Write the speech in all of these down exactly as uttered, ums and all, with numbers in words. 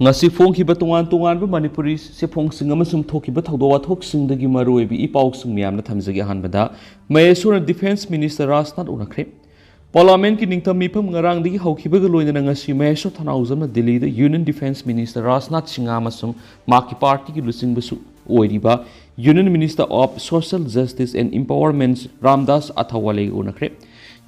ꯉꯁꯤ ꯐꯣꯡꯈꯤꯕ ꯇꯣꯉꯥꯟ ꯇꯣꯉꯥꯟꯕ ꯃꯅꯤꯄꯨꯔꯤ ꯆꯦꯐꯣꯡꯁꯤꯡ ꯑꯃꯁꯨꯡ ꯊꯣꯛꯈꯤꯕ ꯊꯧꯗꯣꯛ ꯋꯥꯊꯣꯛꯁꯤꯡꯗꯒꯤ ꯃꯔꯨꯑꯣꯏꯕ ꯏ ꯄꯥꯎꯁꯤꯡ ꯃꯌꯥꯝꯅ ꯊꯝꯖꯒꯦ꯫ ꯑꯍꯥꯟꯕꯗ, ꯃꯍꯦꯁ꯭ꯋꯔꯅ Defence Minister ꯔꯥꯖꯅꯥꯊ ꯎꯅꯈ꯭ꯔꯦ꯫ ꯄꯥꯔꯂꯤꯌꯥꯃꯦꯟꯠꯀꯤ ꯅꯤꯡꯊꯝ ꯃꯤꯐꯝ ꯉꯔꯥꯡꯗꯒꯤ ꯍꯧꯈꯤꯕꯒ ꯂꯣꯏꯅꯅ ꯉꯁꯤ ꯃꯍꯦꯁ꯭ꯋꯔ ꯊꯅꯥꯎꯖꯝꯅ ꯗꯤꯜꯂꯤꯗ Union Defence Minister Rajnath Singh ꯑꯃꯁꯨꯡ ꯃꯍꯥꯛꯀꯤ ꯄꯥꯔꯇꯤꯒꯤ ꯂꯨꯆꯤꯡꯕꯁꯨ ꯑꯣꯏꯔꯤꯕ Union Minister of Social Justice and Empowerment Ramdas ꯑꯊꯋꯥꯂꯦꯒ ꯎꯅꯈ꯭ꯔꯦ꯫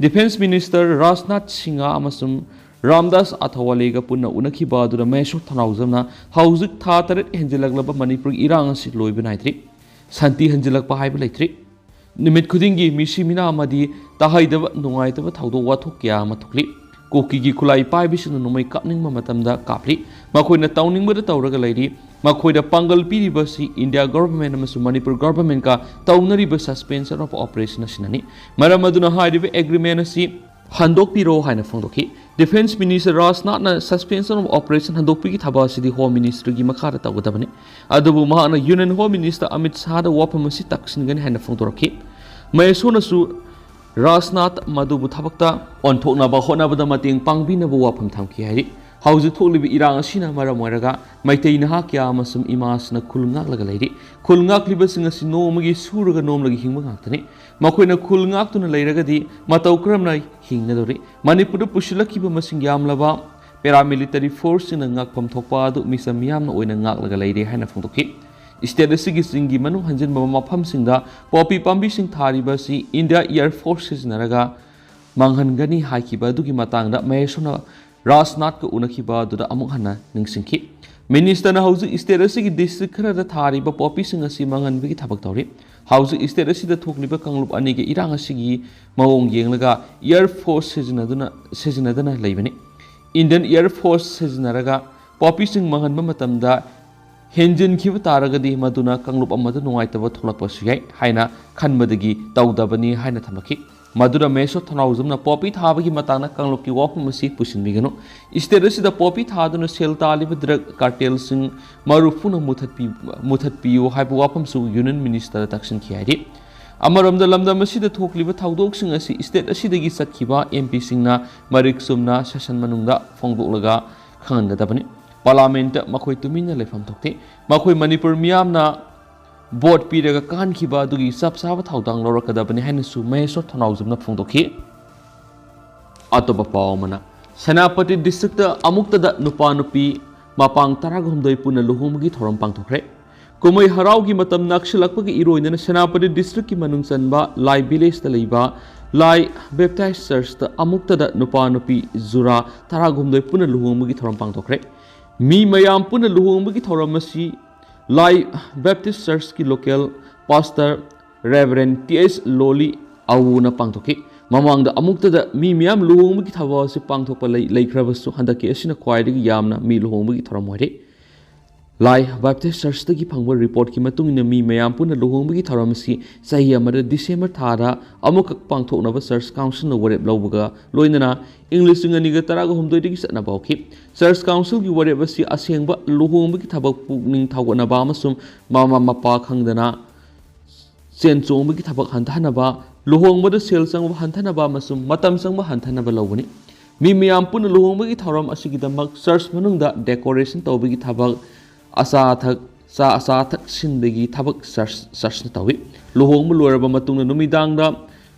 Defence Minister Rajnath Singh ꯑꯃꯁꯨꯡ ꯔꯥꯝꯗꯥꯁ ꯑꯊꯋꯥꯂꯦꯒ ꯄꯨꯟꯅ ꯎꯅꯈꯤꯕ ꯑꯗꯨꯗ ꯃꯍꯦꯁ꯭ꯋꯔ ꯊꯅꯥꯎꯖꯝꯅ ꯍꯧꯖꯤꯛ ꯊꯥ ꯇꯔꯦꯠ ꯍꯦꯟꯖꯤꯜꯂꯛꯂꯕ ꯃꯅꯤꯄꯨꯔꯒꯤ ꯏꯔꯥꯡ ꯑꯁꯤ ꯂꯣꯏꯕ ꯅꯥꯏꯗ꯭ꯔꯤ꯫ ꯁꯥꯟꯇꯤ ꯍꯟꯖꯤꯜꯂꯛꯄ ꯍꯥꯏꯕ ꯂꯩꯇ꯭ꯔꯤ꯫ ꯅꯨꯃꯤꯠ ꯈꯨꯗꯤꯡꯒꯤ ꯃꯤꯁꯤ ꯃꯤꯅꯥ ꯑꯃꯗꯤ ꯇꯥꯍꯩꯗꯕ ꯅꯨꯡꯉꯥꯏꯇꯕ ꯊꯧꯗꯣꯛ ꯋꯥꯊꯣꯛ ꯀꯌꯥ ꯑꯃ ꯊꯣꯛꯂꯤ꯫ ꯀꯨꯀꯤꯒꯤ ꯈꯨꯠꯂꯥꯏ ꯄꯥꯏꯕꯁꯤꯡꯅ ꯅꯣꯡꯃꯩ ꯀꯥꯞꯅꯤꯡꯕ ꯃꯇꯝꯗ ꯀꯥꯞꯂꯤ꯫ ꯃꯈꯣꯏꯅ ꯇꯧꯅꯤꯡꯕꯗ ꯇꯧꯔꯒ ꯂꯩꯔꯤ꯫ ꯃꯈꯣꯏꯗ ꯄꯥꯡꯒꯜ ꯄꯤꯔꯤꯕꯁꯤ ꯏꯟꯗꯤꯌꯥ ꯒꯣꯚꯔꯟꯃꯦꯟꯠ ꯑꯃꯁꯨꯡ ꯃꯅꯤꯄꯨꯔ ꯒꯣꯚꯔꯟꯃꯦꯟꯠꯀ ꯇꯧꯅꯔꯤꯕ suspension of operation ꯑꯁꯤꯅꯅꯤ꯫ ꯃꯔꯝ ꯑꯗꯨꯅ ꯍꯥꯏꯔꯤꯕ ꯑꯦꯒ꯭ꯔꯤꯃꯦꯟꯠ ꯑꯁꯤ ꯍꯟꯗꯣꯛꯄꯤꯔꯣ ꯍꯥꯏꯅ ꯐꯣꯡꯗꯣꯛꯈꯤ꯫ Defence Minister ꯔꯥꯖꯅꯥꯊꯅ suspension of operation ꯍꯟꯗꯣꯛꯄꯒꯤ ꯊꯕꯛ ꯑꯁꯤꯗꯤ Home Ministryꯒꯤ ꯃꯈꯥꯗ ꯇꯧꯒꯗꯕꯅꯤ꯫ ꯑꯗꯨꯕꯨ ꯃꯍꯥꯛꯅ Union Home Minister ꯑꯃꯤꯠ ꯁꯥꯍꯗ ꯋꯥꯐꯝ ꯑꯁꯤ ꯇꯛꯁꯤꯟꯒꯅꯤ ꯍꯥꯏꯅ ꯐꯣꯡꯗꯣꯔꯛꯈꯤ꯫ ꯃꯍꯦꯁ꯭ꯋꯔꯅꯁꯨ ꯔꯥꯖꯅꯥꯊ ꯃꯗꯨꯕꯨ ꯊꯕꯛꯇ ꯑꯣꯟꯊꯣꯛꯅꯕ ꯍꯣꯠꯅꯕꯗ ꯃꯇꯦꯡ ꯄꯥꯡꯕꯤꯅꯕ ꯋꯥꯐꯝ ꯊꯝꯈꯤ ꯍꯥꯏꯔꯤ꯫ ꯍꯧꯖꯤꯛ ꯊꯣꯛꯂꯤꯕ ꯏꯔꯥꯡ ꯑꯁꯤꯅ ꯃꯔꯝ ꯑꯣꯏꯔꯒ ꯃꯩꯇꯩ ꯅꯍꯥ ꯀꯌꯥ ꯑꯃꯁꯨꯡ ꯏꯃꯥꯁꯤꯡꯅ ꯈꯨꯜ ꯉꯥꯛꯂꯒ ꯂꯩꯔꯤ꯫ ꯈꯨꯜ ꯉꯥꯛꯂꯤꯕꯁꯤꯡ ꯑꯁꯤ ꯅꯣꯡꯃꯒꯤ ꯁꯨꯔꯒ ꯅꯣꯝꯂꯒ ꯍꯤꯡꯕ ꯉꯥꯛꯇꯅꯤ꯫ ꯃꯈꯣꯏꯅ ꯈꯨꯜ ꯉꯥꯛꯇꯨꯅ ꯂꯩꯔꯒꯗꯤ ꯃꯇꯧ ꯀꯔꯝꯅ ꯍꯤꯡꯒꯗꯧꯔꯤ? ꯃꯅꯤꯄꯨꯔꯗ ꯄꯨꯁꯤꯜꯂꯛꯈꯤꯕ ꯃꯁꯤꯡ ꯌꯥꯝꯂꯕ paramilitary forceꯁꯤꯡꯅ ꯉꯥꯛꯐꯝ ꯊꯣꯛꯄ ꯑꯗꯨ ꯃꯤꯆꯝ ꯃꯤꯌꯥꯝꯅ ꯑꯣꯏꯅ ꯉꯥꯛꯂꯒ ꯂꯩꯔꯦ ꯍꯥꯏꯅ ꯐꯣꯡꯗꯣꯛꯈꯤ꯫ State ꯑꯁꯤꯒꯤ ꯆꯤꯡꯒꯤ ꯃꯅꯨꯡ ꯍꯟꯖꯤꯟꯕ ꯃꯐꯝꯁꯤꯡꯗ ꯄꯣꯄꯤ ꯄꯥꯝꯕꯤꯁꯤꯡ ꯊꯥꯔꯤꯕ ꯑꯁꯤ India Air Force ꯁꯤꯖꯤꯟꯅꯔꯒ ꯃꯥꯡꯍꯟꯒꯅꯤ ꯍꯥꯏꯈꯤꯕ ꯑꯗꯨꯒꯤ ꯃꯇꯥꯡꯗ ꯃꯍꯦꯁ꯭ꯋꯔꯅ ꯔꯥꯖꯅꯥꯊꯀ ꯎꯅꯈꯤꯕ ꯑꯗꯨꯗ ꯑꯃꯨꯛ ꯍꯟꯅ ꯅꯤꯡꯁꯤꯡꯈꯤ꯫ Ministerꯅ ꯍꯧꯖꯤꯛ state ꯑꯁꯤꯒꯤ district ꯈꯔꯗ ꯊꯥꯔꯤꯕ ꯄꯣꯄꯤꯁꯤꯡ ꯑꯁꯤ ꯃꯥꯡꯍꯟꯕꯒꯤ ꯊꯕꯛ ꯇꯧꯔꯤ꯫ ꯍꯧꯖꯤꯛ state ꯑꯁꯤꯗ ꯊꯣꯛꯂꯤꯕ ꯀꯥꯡꯂꯨꯞ ꯑꯅꯤꯒꯤ ꯏꯔꯥꯡ ꯑꯁꯤꯒꯤ ꯃꯑꯣꯡ ꯌꯦꯡꯂꯒ Air Force ꯁꯤꯖꯤꯟꯅꯗꯨꯅ, ꯁꯤꯖꯤꯟꯅꯗꯅ ꯂꯩꯕꯅꯤ꯫ Indian Air Force ꯁꯤꯖꯤꯟꯅꯔꯒ ꯄꯣꯄꯤꯁꯤꯡ ꯃꯥꯡꯍꯟꯕ ꯃꯇꯝꯗ ꯍꯦꯟꯖꯤꯟꯈꯤꯕ ꯇꯥꯔꯒꯗꯤ ꯃꯗꯨꯅ ꯀꯥꯡꯂꯨꯞ ꯑꯃꯗ ꯅꯨꯡꯉꯥꯏꯇꯕ ꯊꯣꯛꯂꯛꯄꯁꯨ ꯌꯥꯏ ꯍꯥꯏꯅ ꯈꯟꯕꯗꯒꯤ ꯇꯧꯗꯕꯅꯤ ꯍꯥꯏꯅ ꯊꯝꯂꯛꯈꯤ꯫ ꯃꯗꯨꯅ ꯃꯍꯦꯁ꯭ꯋꯔ ꯊꯅꯥꯎꯖꯝꯅ ꯄꯣꯄꯤ ꯊꯥꯕꯒꯤ ꯃꯇꯥꯡꯗ ꯀꯥꯡꯂꯨꯞꯀꯤ ꯋꯥꯐꯝ ꯑꯁꯤ ꯄꯨꯁꯤꯟꯕꯤꯒꯅꯨ꯫ State ꯑꯁꯤꯗ ꯄꯣꯄꯤ ꯊꯥꯗꯨꯅ ꯁꯦꯜ ꯇꯥꯜꯂꯤꯕ drug cartelꯁꯤꯡ ꯃꯔꯨ ꯐꯨꯅ ꯃꯨꯊꯠꯄꯤ-, ꯃꯨꯊꯠꯄꯤꯌꯨ ꯍꯥꯏꯕ ꯋꯥꯐꯝꯁꯨ Union Ministerꯗ ꯇꯛꯁꯤꯟꯈꯤ ꯍꯥꯏꯔꯤ꯫ ꯑꯃꯔꯣꯝꯗ ꯂꯝꯗꯝ ꯑꯁꯤꯗ ꯊꯣꯛꯂꯤꯕ ꯊꯧꯗꯣꯛꯁꯤꯡ ꯑꯁꯤ state ꯑꯁꯤꯗꯒꯤ ꯆꯠꯈꯤꯕ MPꯁꯤꯡꯅ ꯃꯔꯤꯛ ꯆꯨꯝꯅ session ꯃꯅꯨꯡꯗ ꯐꯣꯡꯗꯣꯛꯂꯒ ꯈꯪꯍꯟꯒꯗꯕꯅꯤ꯫ ꯄꯥꯔꯂꯥꯃꯦꯟꯠꯇ ꯃꯈꯣꯏ ꯇꯨꯃꯤꯟꯅ ꯂꯩꯐꯝ ꯊꯣꯛꯇꯦ꯫ ꯃꯈꯣꯏ ꯃꯅꯤꯄꯨꯔ ꯃꯤꯌꯥꯝꯅ ꯚꯣꯠ ꯄꯤꯔꯒ ꯀꯥꯍꯟꯈꯤꯕ ꯑꯗꯨꯒꯤ ꯆꯞ ꯆꯥꯕ ꯊꯧꯗꯥꯡ ꯂꯧꯔꯛꯀꯗꯕꯅꯤ ꯍꯥꯏꯅꯁꯨ ꯃꯍꯦꯁ꯭ꯋꯔ ꯊꯧꯅꯥꯎꯖꯝꯅ ꯐꯣꯡꯗꯣꯛꯈꯤ꯫ ꯑꯇꯣꯞꯄ ꯄꯥꯎ ꯑꯃꯅ, ꯁꯦꯅꯥꯄꯇꯤ ꯗꯤꯁꯇ꯭ꯔꯤꯛꯇ ꯑꯃꯨꯛꯇꯗ ꯅꯨꯄꯥ ꯅꯨꯄꯤ ꯃꯄꯥꯡ ꯇꯔꯥꯒ ꯍꯨꯝꯗꯣꯏ ꯄꯨꯟꯅ ꯂꯨꯍꯣꯡꯕꯒꯤ ꯊꯧꯔꯝ ꯄꯥꯡꯊꯣꯛꯈ꯭ꯔꯦ꯫ ꯀꯨꯝꯍꯩ ꯍꯔꯥꯎꯒꯤ ꯃꯇꯝ ꯅꯛꯁꯤꯜꯂꯛꯄꯒꯤ ꯏꯔꯣꯏꯅꯅ ꯁꯦꯅꯥꯄꯇꯤ ꯗꯤꯁꯇ꯭ꯔꯤꯛꯀꯤ ꯃꯅꯨꯡ ꯆꯟꯕ ꯂꯥꯏ ꯚꯤꯂꯦꯖꯇ ꯂꯩꯕ ꯂꯥꯏ ꯕꯦꯞꯇꯥꯏꯁ ꯆꯔꯆꯇ ꯑꯃꯨꯛꯇꯗ ꯅꯨꯄꯥ ꯅꯨꯄꯤ ꯖꯨꯔꯥ ꯇꯔꯥꯒ ꯍꯨꯝꯗꯣꯏ ꯄꯨꯟꯅ ꯂꯨꯍꯣꯡꯕꯒꯤ ꯊꯧꯔꯝ ꯄꯥꯡꯊꯣꯛꯈ꯭ꯔꯦ꯫ ꯃꯤ ꯃꯌꯥꯝ ꯄꯨꯟꯅ ꯂꯨꯍꯣꯡꯕꯒꯤ ꯊꯧꯔꯝ ꯑꯁꯤ ꯂꯥꯏ ꯕꯦꯞꯇꯤꯁ ꯆꯔꯆꯀꯤ local pastor reverend T H Loli ꯑꯋꯨꯅ ꯄꯥꯡꯊꯣꯛꯈꯤ꯫ ꯃꯃꯥꯡꯗ ꯑꯃꯨꯛꯇꯗ ꯃꯤ ꯃꯌꯥꯝ ꯂꯨꯍꯣꯡꯕꯒꯤ ꯊꯕꯛ ꯑꯁꯤ ꯄꯥꯡꯊꯣꯛꯄ ꯂꯩ-, ꯂꯩꯈ꯭ꯔꯕꯁꯨ ꯍꯟꯗꯛꯀꯤ ꯑꯁꯤꯅ ꯈ꯭ꯋꯥꯏꯗꯒꯤ ꯌꯥꯝꯅ ꯃꯤ ꯂꯨꯍꯣꯡꯕꯒꯤ ꯊꯧꯔꯝ ꯑꯣꯏꯔꯦ꯫ ꯂꯥꯏ ꯕꯦꯞꯇꯤꯁ ꯆꯔꯆꯇꯒꯤ ꯐꯪꯕ ꯔꯤꯄꯣꯔꯠꯀꯤ ꯃꯇꯨꯡ ꯏꯟꯅ ꯃꯤ ꯃꯌꯥꯝ ꯄꯨꯟꯅ ꯂꯨꯍꯣꯡꯕꯒꯤ ꯊꯧꯔꯝ ꯑꯁꯤ ꯆꯍꯤ ꯑꯃꯗ ꯗꯤꯁꯦꯝꯕꯔ ꯊꯥꯗ ꯑꯃꯨꯛꯈꯛ ꯄꯥꯡꯊꯣꯛꯅꯕ ꯆꯔꯆ ꯀꯥꯎꯟꯁꯤꯜꯅ ꯋꯥꯔꯦꯞ ꯂꯧꯕꯒ ꯂꯣꯏꯅꯅ ꯏꯪ ꯂꯤꯁꯤꯡ ꯑꯅꯤꯒ ꯇꯔꯥꯒ ꯍꯨꯝꯗꯣꯏꯗꯒꯤ ꯆꯠꯅꯕ ꯍꯧꯈꯤ꯫ ꯆꯔꯆ ꯀꯥꯎꯟꯁꯤꯜꯒꯤ ꯋꯥꯔꯦꯞ ꯑꯁꯤ ꯑꯁꯦꯡꯕ ꯂꯨꯍꯣꯡꯕꯒꯤ ꯊꯕꯛ ꯄꯨꯛꯅꯤꯡ ꯊꯧꯒꯠꯅꯕ ꯑꯃꯁꯨꯡ ꯃꯃꯥ ꯃꯄꯥ ꯈꯪꯗꯅ ꯁꯦꯟ ꯆꯣꯡꯕꯒꯤ ꯊꯕꯛ ꯍꯟꯊꯍꯟꯅꯕ, ꯂꯨꯍꯣꯡꯕꯗ ꯁꯦꯜ ꯆꯪꯕ ꯍꯟꯊꯅꯕ ꯑꯃꯁꯨꯡ ꯃꯇꯝ ꯆꯪꯕ ꯍꯟꯊꯅꯕ ꯂꯧꯕꯅꯤ꯫ ꯃꯤ ꯃꯌꯥꯝ ꯄꯨꯟꯅ ꯂꯨꯍꯣꯡꯕꯒꯤ ꯊꯧꯔꯝ ꯑꯁꯤꯒꯤꯗꯃꯛ ꯆꯔꯆ ꯃꯅꯨꯡꯗ ꯗꯦꯀꯣꯔꯦꯁꯟ ꯇꯧꯕꯒꯤ ꯊꯕꯛ, ꯑꯆꯥ ꯑꯊꯛ, ꯆꯥ ꯑꯆꯥ ꯑꯊꯛ ꯁꯤꯟꯕꯒꯤ ꯊꯕꯛ ꯆꯔꯆ, ꯆꯔꯆꯅ ꯇꯧꯏ꯫ ꯂꯨꯍꯣꯡꯕ ꯂꯣꯏꯔꯕ ꯃꯇꯨꯡꯗ ꯅꯨꯃꯤꯗꯥꯡꯗ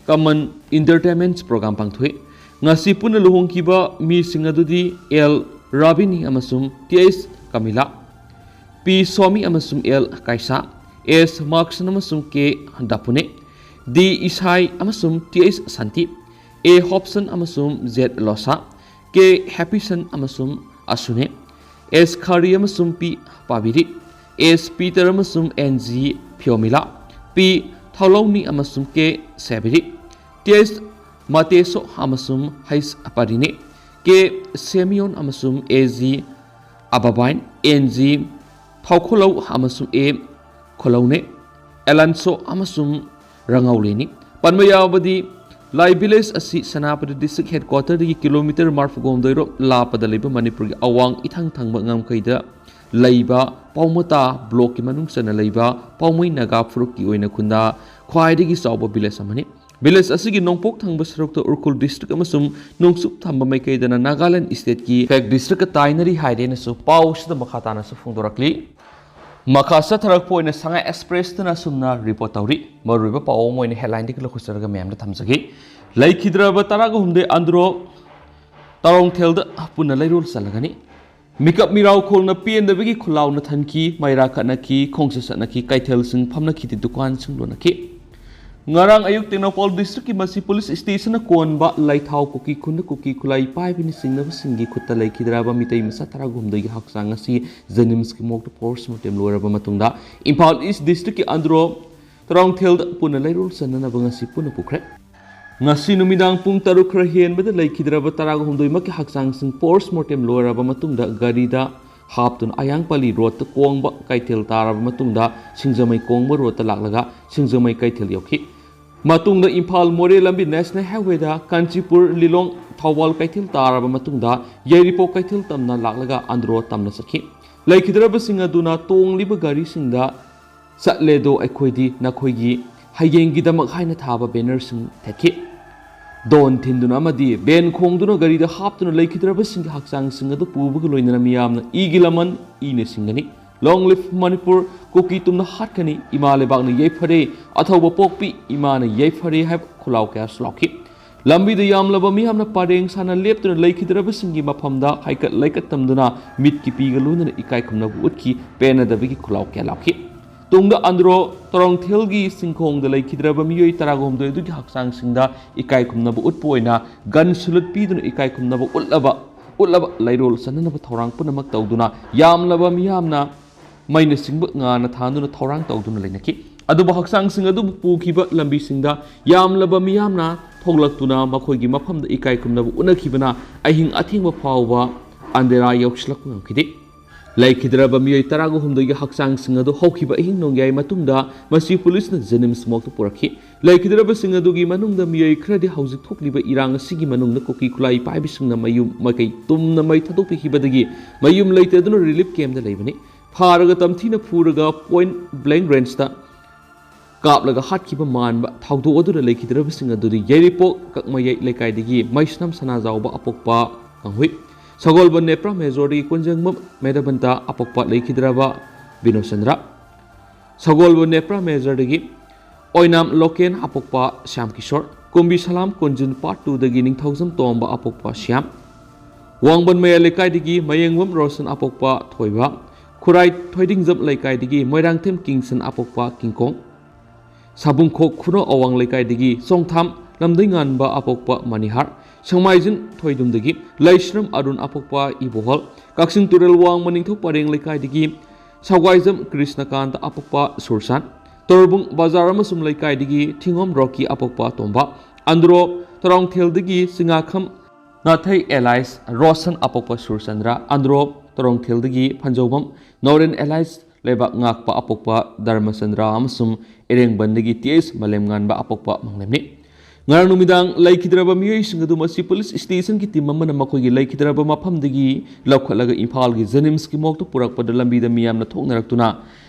ꯀꯃꯟ ꯏꯟꯇꯔꯇꯦꯟꯃꯦꯟꯠ ꯄ꯭ꯔꯣꯒ꯭ꯔꯥꯝ ꯄꯥꯡꯊꯣꯛꯏ꯫ ꯉꯁꯤ ꯄꯨꯟꯅ ꯂꯨꯍꯣꯡꯈꯤꯕ ꯃꯤꯁꯤꯡ ꯑꯗꯨꯗꯤ ꯑꯦꯜ ꯔꯥꯕꯤꯅꯤ ꯑꯃꯁꯨꯡ ꯇꯤ ꯑꯩꯆ ꯀꯃꯤꯂꯥ, ꯄꯤ ꯁ꯭ꯋꯥꯃꯤ ꯑꯃꯁꯨꯡ ꯑꯦꯜ ꯀꯥꯏꯁꯥ, ꯑꯦꯁ ꯃꯥꯔꯛꯁꯟ ꯑꯃꯁꯨꯡ ꯀꯦ ꯗꯥꯄꯨꯅꯦ, ꯗꯤ ꯏꯁꯥꯏ ꯑꯃꯁꯨꯡ ꯇꯤ ꯑꯩꯆ ꯁꯥꯟꯇꯤ, ꯑꯦ ꯍꯣꯞꯁꯟ ꯑꯃꯁꯨꯡ ꯖꯦꯠ ꯂꯣꯁꯥ, ꯀꯦ ꯍꯦꯄꯤꯁꯟ ꯑꯃꯁꯨꯡ ꯑꯁꯨꯅꯦ, ꯑꯦꯁ ꯈꯥꯔꯤ ꯑꯃꯁꯨꯡ ꯄꯤ ꯄꯥꯕꯤꯔꯤ, ꯑꯦꯁ ꯄꯤꯇꯔ ꯑꯃꯁꯨꯡ ꯑꯦꯟ ꯖꯤ ꯐꯤꯌꯣꯃꯤꯂꯥ, ꯄꯤ ꯊꯧꯂꯧꯃꯤ ꯑꯃꯁꯨꯡ ꯀꯦ ꯁꯦꯕꯤꯔꯤ, ꯇꯤ ꯑꯩꯆ ꯃꯇꯦꯁꯣ ꯑꯃꯁꯨꯡ ꯍꯩꯆ ꯄꯥꯔꯤꯅꯦ, ꯀꯦ ꯁꯦꯃꯤꯌꯣꯟ ꯑꯃꯁꯨꯡ ꯑꯦ ꯖꯤ ꯑꯕꯥꯕꯥꯏꯟ, ꯑꯦꯟ ꯖꯤ ꯊꯥꯎꯈꯣꯂꯧ ꯑꯃꯁꯨꯡ ꯑꯦ ꯈꯣꯂꯧꯅꯦ, ꯑꯦꯂꯟꯁꯣ ꯑꯃꯁꯨꯡ ꯔꯉꯧꯂꯦꯅꯤ꯫ ꯄꯟꯕ ꯌꯥꯎꯕꯗꯤ ꯂꯥꯏ ꯚꯤꯂꯦꯖ ꯑꯁꯤ ꯁꯦꯅꯥꯄꯇꯤ ꯗꯤꯁꯇ꯭ꯔꯤꯛ ꯍꯦꯗꯀ꯭ꯋꯥꯇꯔꯗꯒꯤ ꯀꯤꯂꯣꯃꯤꯇꯔ ꯃꯔꯐꯨꯒ ꯍꯨꯝꯗꯣꯏ ꯔꯣꯝ ꯂꯥꯞꯄꯗ ꯂꯩꯕ ꯃꯅꯤꯄꯨꯔꯒꯤ ꯑꯋꯥꯡ ꯏꯊꯪ ꯊꯪꯕ ꯉꯝꯈꯩꯗ ꯂꯩꯕ ꯄꯥꯎꯃꯇꯥ ꯕ꯭ꯂꯣꯛꯀꯤ ꯃꯅꯨꯡ ꯆꯟꯅ ꯂꯩꯕ ꯄꯥꯎꯃꯩ ꯅꯥꯒꯥ ꯐꯨꯔꯨꯞꯀꯤ ꯑꯣꯏꯅ ꯈꯨꯟꯗꯥ ꯈ꯭ꯋꯥꯏꯗꯒꯤ ꯆꯥꯎꯕ ꯚꯤꯂꯦꯖ ꯑꯃꯅꯤ꯫ ꯚꯤꯂꯦꯖ ꯑꯁꯤꯒꯤ ꯅꯣꯡꯄꯣꯛ ꯊꯪꯕ ꯁꯔꯨꯛꯇ ꯎꯈ꯭ꯔꯨꯜ ꯗꯤꯁꯇ꯭ꯔꯤꯛ ꯑꯃꯁꯨꯡ ꯅꯣꯡꯆꯨꯞ ꯊꯪꯕ ꯃꯥꯏꯀꯩꯗꯅ ꯅꯥꯒꯥꯂꯦꯟ ꯁ꯭ꯇꯦꯠꯀꯤ ꯐꯦꯛ ꯗꯤꯁꯇ꯭ꯔꯤꯛꯀ ꯇꯥꯏꯅꯔꯤ ꯍꯥꯏꯔꯦꯅꯁꯨ ꯄꯥꯎꯁꯤꯗ ꯃꯈꯥ ꯇꯥꯅꯁꯨ ꯐꯣꯡꯗꯣꯔꯛꯂꯤ꯫ ꯃꯈꯥ ꯆꯠꯊꯔꯛꯄ ꯑꯣꯏꯅ ꯁꯉꯥꯏ ꯑꯦꯛꯁꯄ꯭ꯔꯦꯁꯇꯅ ꯑꯁꯨꯝꯅ ꯔꯤꯄꯣꯔꯠ ꯇꯧꯔꯤ꯫ ꯃꯔꯨꯑꯣꯏꯕ ꯄꯥꯎ ꯑꯃ ꯑꯣꯏꯅ ꯍꯦꯗꯂꯥꯏꯟꯗꯒꯤ ꯂꯧꯈꯠꯆꯔꯒ ꯃꯌꯥꯝꯗ ꯊꯝꯖꯒꯦ꯫ ꯂꯩꯈꯤꯗ꯭ꯔꯕ ꯇꯔꯥꯒ ꯍꯨꯝꯗꯣꯏ ꯑꯟꯗ꯭ꯔꯣ ꯇꯔꯣꯡꯊꯦꯜꯗ ꯄꯨꯟꯅ ꯂꯩꯔꯣꯜ ꯆꯜꯂꯒꯅꯤ꯫ ꯃꯤꯀꯞ ꯃꯤꯔꯥꯎꯈꯣꯜꯅ ꯄꯦꯟꯗꯕꯒꯤ ꯈꯨꯜꯂꯥꯎꯅ ꯊꯟꯈꯤ, ꯃꯩꯔꯥ ꯈꯠꯅꯈꯤ, ꯈꯣꯡꯆꯠ ꯆꯠꯅꯈꯤ, ꯀꯩꯊꯦꯜꯁꯤꯡ ꯐꯝꯅꯈꯤꯗꯦ, ꯗꯨꯀꯥꯟꯁꯤꯡ ꯂꯣꯟꯅꯈꯤ꯫ ꯉꯔꯥꯡ ꯑꯌꯨꯛ ꯇꯦꯡꯅꯧꯄꯜ ꯗꯤꯁꯇ꯭ꯔꯤꯛꯀꯤ ꯃꯁꯤ ꯄꯨꯂꯤꯁ ꯁ꯭ꯇꯦꯁꯟꯅ ꯀꯣꯟꯕ ꯂꯩꯊꯥꯎ ꯀꯨꯀꯤ ꯈꯨꯟꯗ ꯀꯨꯀꯤ ꯈꯨꯠꯂꯥꯏ ꯄꯥꯏꯕꯅꯆꯤꯡꯕꯁꯤꯡꯒꯤ ꯈꯨꯠꯇ ꯂꯩꯈꯤꯗ꯭ꯔꯕ ꯃꯤꯇꯩ ꯃꯆꯥ ꯇꯔꯥꯍꯨꯝꯗꯣꯏꯒꯤ ꯍꯛꯆꯥꯡ ꯑꯁꯤ ꯖꯦꯅꯤꯝꯁꯀꯤ ꯃꯣꯔꯒꯇ ꯄꯣꯁꯃꯣꯔꯇꯦꯝ ꯂꯣꯏꯔꯕ ꯃꯇꯨꯡꯗ ꯏꯝꯐꯥꯜ ꯏꯁ ꯗꯤꯁꯇ꯭ꯔꯤꯛꯀꯤ ꯑꯟꯗ꯭ꯔꯣ ꯇꯔꯣꯡꯊꯦꯜꯗ ꯄꯨꯟꯅ ꯂꯩꯔꯣꯜ ꯆꯟꯅꯅꯕ ꯉꯁꯤ ꯄꯨꯟꯅ ꯄꯨꯈ꯭ꯔꯦ꯫ ꯉꯁꯤ ꯅꯨꯃꯤꯗꯥꯡ ꯄꯨꯡ ꯇꯔꯨꯛ ꯈꯔ ꯍꯦꯟꯕꯗ ꯂꯩꯈꯤꯗ꯭ꯔꯕ ꯇꯔꯥꯍꯨꯝꯗꯣꯏꯃꯛꯀꯤ ꯍꯛꯆꯥꯡꯁꯤꯡ ꯄꯣꯁꯃꯣꯔꯇꯦꯝ ꯂꯣꯏꯔꯕ ꯃꯇꯨꯡꯗ ꯒꯥꯔꯤꯗ ꯍꯥꯞꯇꯨꯅ ꯑꯌꯥꯡꯄꯜꯂꯤ ꯔꯣꯗꯇ ꯀꯣꯡꯕ ꯀꯩꯊꯦꯜ ꯇꯥꯔꯕ ꯃꯇꯨꯡꯗ ꯁꯤꯡꯖꯃꯩ ꯀꯣꯡꯕ ꯔꯣꯗꯇ ꯂꯥꯛꯂꯒ ꯁꯤꯡꯖꯃꯩ ꯀꯩꯊꯦꯜ ꯌꯧꯈꯤ꯫ ꯃꯇꯨꯡꯗ ꯏꯝꯐꯥꯜ ꯃꯣꯔꯦ ꯂꯝꯕꯤ ꯅꯦꯁꯅꯦꯜ ꯍꯥꯏꯋꯦꯗ ꯀꯥꯟꯆꯤꯄꯨꯔ ꯂꯤꯂꯣꯡ ꯊꯧꯕꯥꯜ ꯀꯩꯊꯦꯜ ꯇꯥꯔꯕ ꯃꯇꯨꯡꯗ ꯌꯥꯏꯔꯤꯄꯣꯛ ꯀꯩꯊꯦꯜ ꯇꯝꯅ ꯂꯥꯛꯂꯒ ꯑꯟꯗ꯭ꯔꯣ ꯇꯝꯅ ꯆꯠꯈꯤ꯫ ꯂꯩꯈꯤꯗ꯭ꯔꯕꯁꯤꯡ ꯑꯗꯨꯅ ꯇꯣꯡꯂꯤꯕ ꯒꯥꯔꯤꯁꯤꯡꯗ "ꯆꯠꯂꯦꯗꯣ ꯑꯩꯈꯣꯏꯗꯤ ꯅꯈꯣꯏꯒꯤ ꯍꯌꯦꯡꯒꯤꯗꯃꯛ" ꯍꯥꯏꯅ ꯊꯥꯕ ꯕꯦꯅꯔꯁꯤꯡ ꯊꯦꯠꯈꯤ꯫ ꯗꯣꯟ ꯊꯤꯟꯗꯨꯅ ꯑꯃꯗꯤ ꯕꯦꯟ ꯈꯣꯡꯗꯨꯅ ꯒꯥꯔꯤꯗ ꯍꯥꯞꯇꯨꯅ ꯂꯩꯈꯤꯗ꯭ꯔꯕꯁꯤꯡꯒꯤ ꯍꯛꯆꯥꯡꯁꯤꯡ ꯑꯗꯨ ꯄꯨꯕꯒ ꯂꯣꯏꯅꯅ ꯃꯤꯌꯥꯝꯅ "ꯏꯒꯤ ꯂꯃꯟ ꯏꯅ ꯁꯤꯡꯒꯅꯤ", "Long live Manipur", "ꯀꯨꯀꯤ ꯇꯨꯝꯅ ꯍꯥꯠꯀꯅꯤ", "ꯏꯃꯥ ꯂꯩꯕꯥꯛꯅ ꯌꯩꯐꯔꯦ", "ꯑꯊꯧꯕ ꯄꯣꯛꯄꯤ ꯏꯃꯥꯅ ꯌꯩꯐꯔꯦ" ꯍꯥꯏꯕ ꯈꯨꯜꯂꯥꯎ ꯀꯌꯥꯁꯨ ꯂꯥꯎꯈꯤ꯫ ꯂꯝꯕꯤꯗ ꯌꯥꯝꯂꯕ ꯃꯤꯌꯥꯝꯅ ꯄꯔꯦꯡ ꯁꯥꯅ ꯂꯦꯞꯇꯨꯅ ꯂꯩꯈꯤꯗ꯭ꯔꯕꯁꯤꯡꯒꯤ ꯃꯐꯝꯗ ꯍꯩꯀꯠ ꯂꯩꯀꯠ ꯇꯝꯗꯨꯅ ꯃꯤꯠꯀꯤ ꯄꯤꯒ ꯂꯣꯏꯅꯅ ꯏꯀꯥꯏ ꯈꯨꯝꯅꯕ ꯎꯠꯈꯤ, ꯄꯦꯟꯅꯗꯕꯒꯤ ꯈꯨꯜꯂꯥꯎ ꯀꯌꯥ ꯂꯥꯎꯈꯤ꯫ ꯇꯨꯡꯗ ꯑꯟꯗ꯭ꯔꯣ ꯇꯔꯣꯡꯊꯦꯜꯒꯤ ꯆꯤꯡꯈꯣꯡꯗ ꯂꯩꯈꯤꯗ꯭ꯔꯕ ꯃꯤꯑꯣꯏ ꯇꯔꯥꯍꯨꯝꯗꯣꯏ ꯑꯗꯨꯒꯤ ꯍꯛꯆꯥꯡꯁꯤꯡꯗ ꯏꯀꯥꯏ ꯈꯨꯝꯅꯕ ꯎꯠꯄ ꯑꯣꯏꯅ gun salute ꯄꯤꯗꯨꯅ ꯏꯀꯥꯏ ꯈꯨꯝꯅꯕ ꯎꯠꯂꯕ, ꯎꯠꯂꯕ ꯂꯩꯔꯣꯜ ꯆꯟꯅꯅꯕ ꯊꯧꯔꯥꯡ ꯄꯨꯝꯅꯃꯛ ꯇꯧꯗꯨꯅ ꯌꯥꯝꯂꯕ ꯃꯤꯌꯥꯝꯅ ꯃꯩꯅꯆꯤꯡꯕ ꯉꯥꯅ ꯊꯥꯟꯗꯨꯅ ꯊꯧꯔꯥꯡ ꯇꯧꯗꯨꯅ ꯂꯩꯅꯈꯤ꯫ ꯑꯗꯨꯕꯨ ꯍꯛꯆꯥꯡꯁꯤꯡ ꯑꯗꯨꯕꯨ ꯄꯨꯈꯤꯕ ꯂꯝꯕꯤꯁꯤꯡꯗ ꯌꯥꯝꯂꯕ ꯃꯤꯌꯥꯝꯅ ꯊꯣꯛꯂꯛꯇꯨꯅ ꯃꯈꯣꯏꯒꯤ ꯃꯐꯝꯗ ꯏꯀꯥꯏ ꯈꯨꯝꯅꯕ ꯎꯠꯅꯈꯤꯕꯅ ꯑꯍꯤꯡ ꯑꯊꯦꯡꯕ ꯐꯥꯎꯕ ꯑꯟꯙꯦꯔꯥ ꯌꯧꯁꯤꯜꯂꯛꯄ ꯉꯝꯈꯤꯗꯦ꯫ ꯂꯩꯈꯤꯗ꯭ꯔꯕ ꯃꯤꯑꯣꯏ ꯇꯔꯥꯒ ꯍꯨꯝꯗꯣꯏꯒꯤ ꯍꯛꯆꯥꯡꯁꯤꯡ ꯑꯗꯨ ꯍꯧꯈꯤꯕ ꯑꯍꯤꯡ ꯅꯣꯡꯌꯥꯏ ꯃꯇꯨꯡꯗ ꯃꯁꯤ ꯄꯨꯂꯤꯁꯅ ꯖꯦꯅꯤꯝꯁ ꯃꯣꯔꯒꯇ ꯄꯨꯔꯛꯈꯤ꯫ ꯂꯩꯈꯤꯗ꯭ꯔꯕꯁꯤꯡ ꯑꯗꯨꯒꯤ ꯃꯅꯨꯡꯗ ꯃꯤꯑꯣꯏ ꯈꯔꯗꯤ ꯍꯧꯖꯤꯛ ꯊꯣꯛꯂꯤꯕ ꯏꯔꯥꯡ ꯑꯁꯤꯒꯤ ꯃꯅꯨꯡꯗ ꯀꯨꯀꯤ ꯈꯨꯠꯂꯥꯏ ꯄꯥꯏꯕꯁꯤꯡꯅ ꯃꯌꯨꯝ ꯃꯀꯩ ꯇꯨꯝꯅ ꯃꯩ ꯊꯥꯗꯣꯛꯄꯤꯈꯤꯕꯗꯒꯤ ꯃꯌꯨꯝ ꯂꯩꯇꯗꯨꯅ ꯔꯤꯂꯤꯐ ꯀꯦꯝꯞꯇ ꯂꯩꯕꯅꯤ꯫ ꯐꯥꯔꯒ ꯇꯝꯊꯤꯅ ꯐꯨꯔꯒ ꯄꯣꯏꯟꯠ ꯕ꯭ꯂꯦꯡꯛ ꯔꯦꯟꯖꯇ ꯀꯥꯞꯂꯒ ꯍꯥꯠꯈꯤꯕ ꯃꯥꯟꯕ ꯊꯧꯗꯣꯛ ꯑꯗꯨꯗ ꯂꯩꯈꯤꯗ꯭ꯔꯕꯁꯤꯡ ꯑꯗꯨꯗꯤ ꯌꯥꯏꯔꯤꯄꯣꯛ ꯀꯛꯃꯌꯥꯏ ꯂꯩꯀꯥꯏꯗꯒꯤ ꯃꯩꯁꯅꯥꯝ ꯁꯅꯥꯖꯥꯎꯕ ꯑꯄꯣꯛꯄ ꯀꯥꯡꯍꯨꯏ, ꯁꯒꯣꯜꯕꯟ ꯅꯦꯄ꯭ꯔꯥ ꯃꯦꯖꯣꯔꯗꯒꯤ ꯀꯣꯟꯖꯦꯡꯕꯝ ꯃꯦꯗꯕꯟꯇ ꯑꯄꯣꯛꯄ ꯂꯩꯈꯤꯗ꯭ꯔꯕ ꯕꯤꯅꯣꯆꯟꯗ꯭ꯔ, ꯁꯒꯣꯜꯕꯟ ꯅꯦꯄ꯭ꯔꯥ ꯃꯦꯖꯣꯔꯗꯒꯤ ꯑꯣꯏꯅꯥꯝ ꯂꯣꯀꯦꯟ ꯑꯄꯣꯛꯄ ꯁ꯭ꯌꯥꯝ ꯀꯤꯁꯣꯔ, ꯀꯨꯝꯕꯤ ꯁꯂꯥꯝ ꯀꯣꯟꯖꯤꯟ ꯄꯥꯔꯠ ꯇꯨꯗꯒꯤ ꯅꯤꯡꯊꯧꯖꯝ ꯇꯣꯝꯕ ꯑꯄꯣꯛꯄ ꯁ꯭ꯌꯥꯝ, ꯋꯥꯡꯕꯟ ꯃꯌꯥꯏ ꯂꯩꯀꯥꯏꯗꯒꯤ ꯃꯌꯦꯡꯕꯝ ꯔꯣꯁꯟ ꯑꯄꯣꯛꯄ ꯊꯣꯏꯕ, ꯈꯨꯔꯥꯏ ꯊꯣꯏꯗꯤꯡꯖꯝ ꯂꯩꯀꯥꯏꯗꯒꯤ ꯃꯣꯏꯔꯥꯡꯊꯦꯝ ꯀꯤꯡꯁꯟ ꯑꯄꯣꯛꯄ ꯀꯤꯡꯀꯣꯡ, ꯁꯥꯕꯨꯡꯈꯣꯛ ꯈꯨꯅꯧ ꯑꯋꯥꯡ ꯂꯩꯀꯥꯏꯗꯒꯤ ꯆꯣꯡꯊꯥꯝ ꯂꯝꯗꯩꯉꯥꯟꯕ ꯑꯄꯣꯛꯄ ꯃꯅꯤꯍꯥꯔ, ꯁꯦꯡꯃꯥꯏꯖꯤꯟ ꯊꯣꯏꯗꯨꯝꯗꯒꯤ ꯂꯩꯁ꯭ꯔꯝ ꯑꯔꯨꯟ ꯑꯄꯣꯛꯄ ꯏꯕꯣꯍꯜ, ꯀꯛꯆꯤꯡ ꯇꯨꯔꯦꯜ ꯋꯥꯡꯃ ꯅꯤꯡꯊꯧ ꯄꯔꯦꯡ ꯂꯩꯀꯥꯏꯗꯒꯤ ꯁꯥꯎꯒꯥꯏꯖꯝ ꯀ꯭ꯔꯤꯁꯅꯀꯥꯟꯇ ꯑꯄꯣꯛꯄ ꯁꯨꯔꯁꯥꯟ, ꯇꯣꯔꯕꯨꯡ ꯕꯖꯥꯔ ꯑꯃꯁꯨꯡ ꯂꯩꯀꯥꯏꯗꯒꯤ ꯊꯤꯉꯣꯝ ꯔꯣꯀꯤ ꯑꯄꯣꯛꯄ ꯇꯣꯝꯕ, ꯑꯟꯗ꯭ꯔꯣ ꯇꯔꯥꯎꯡꯊꯦꯜꯗꯒꯤ ꯆꯤꯉꯥꯈꯝ ꯅꯥꯊꯩ ꯑꯦꯂꯥꯏꯁ ꯔꯣꯁꯟ ꯑꯄꯣꯛꯄ ꯁꯨꯔꯆꯟꯗ꯭ꯔ, ꯑꯟꯗ꯭ꯔꯣ ꯇꯔꯣꯡꯊꯦꯜꯗꯒꯤ ꯐꯟꯖꯧꯕꯝ ꯅꯣꯔꯦꯟ ꯑꯦꯂꯥꯏꯁ ꯂꯩꯕꯥꯛ ꯉꯥꯛꯄ ꯑꯄꯣꯛꯄ ꯙꯔꯃꯆꯟꯗ꯭ꯔ ꯑꯃꯁꯨꯡ ꯏꯔꯦꯡꯕꯟꯗꯒꯤ ꯇꯤ ꯑꯦꯁ ꯃꯥꯂꯦꯝꯉꯥꯟꯕ ꯑꯄꯣꯛꯄ ꯃꯪꯂꯦꯝꯅꯤ꯫ ꯉꯔꯥꯡ ꯅꯨꯃꯤꯗꯥꯡ ꯂꯩꯈꯤꯗ꯭ꯔꯕ ꯃꯤꯑꯣꯏꯁꯤꯡ ꯑꯗꯨ ꯃꯁꯤ ꯄꯨꯂꯤꯁ ꯁ꯭ꯇꯦꯁꯟꯒꯤ ꯇꯤꯝ ꯑꯃꯅ ꯃꯈꯣꯏꯒꯤ ꯂꯩꯈꯤꯗ꯭ꯔꯕ ꯃꯐꯝꯗꯒꯤ ꯂꯧꯈꯠꯂꯒ ꯏꯝꯐꯥꯜꯒꯤ ꯖꯦꯅꯤꯝꯁꯀꯤ ꯃꯣꯔꯒꯇ ꯄꯨꯔꯛꯄꯗ ꯂꯝꯕꯤꯗ ꯃꯤꯌꯥꯝꯅ ꯊꯣꯛꯅꯔꯛꯇꯨꯅ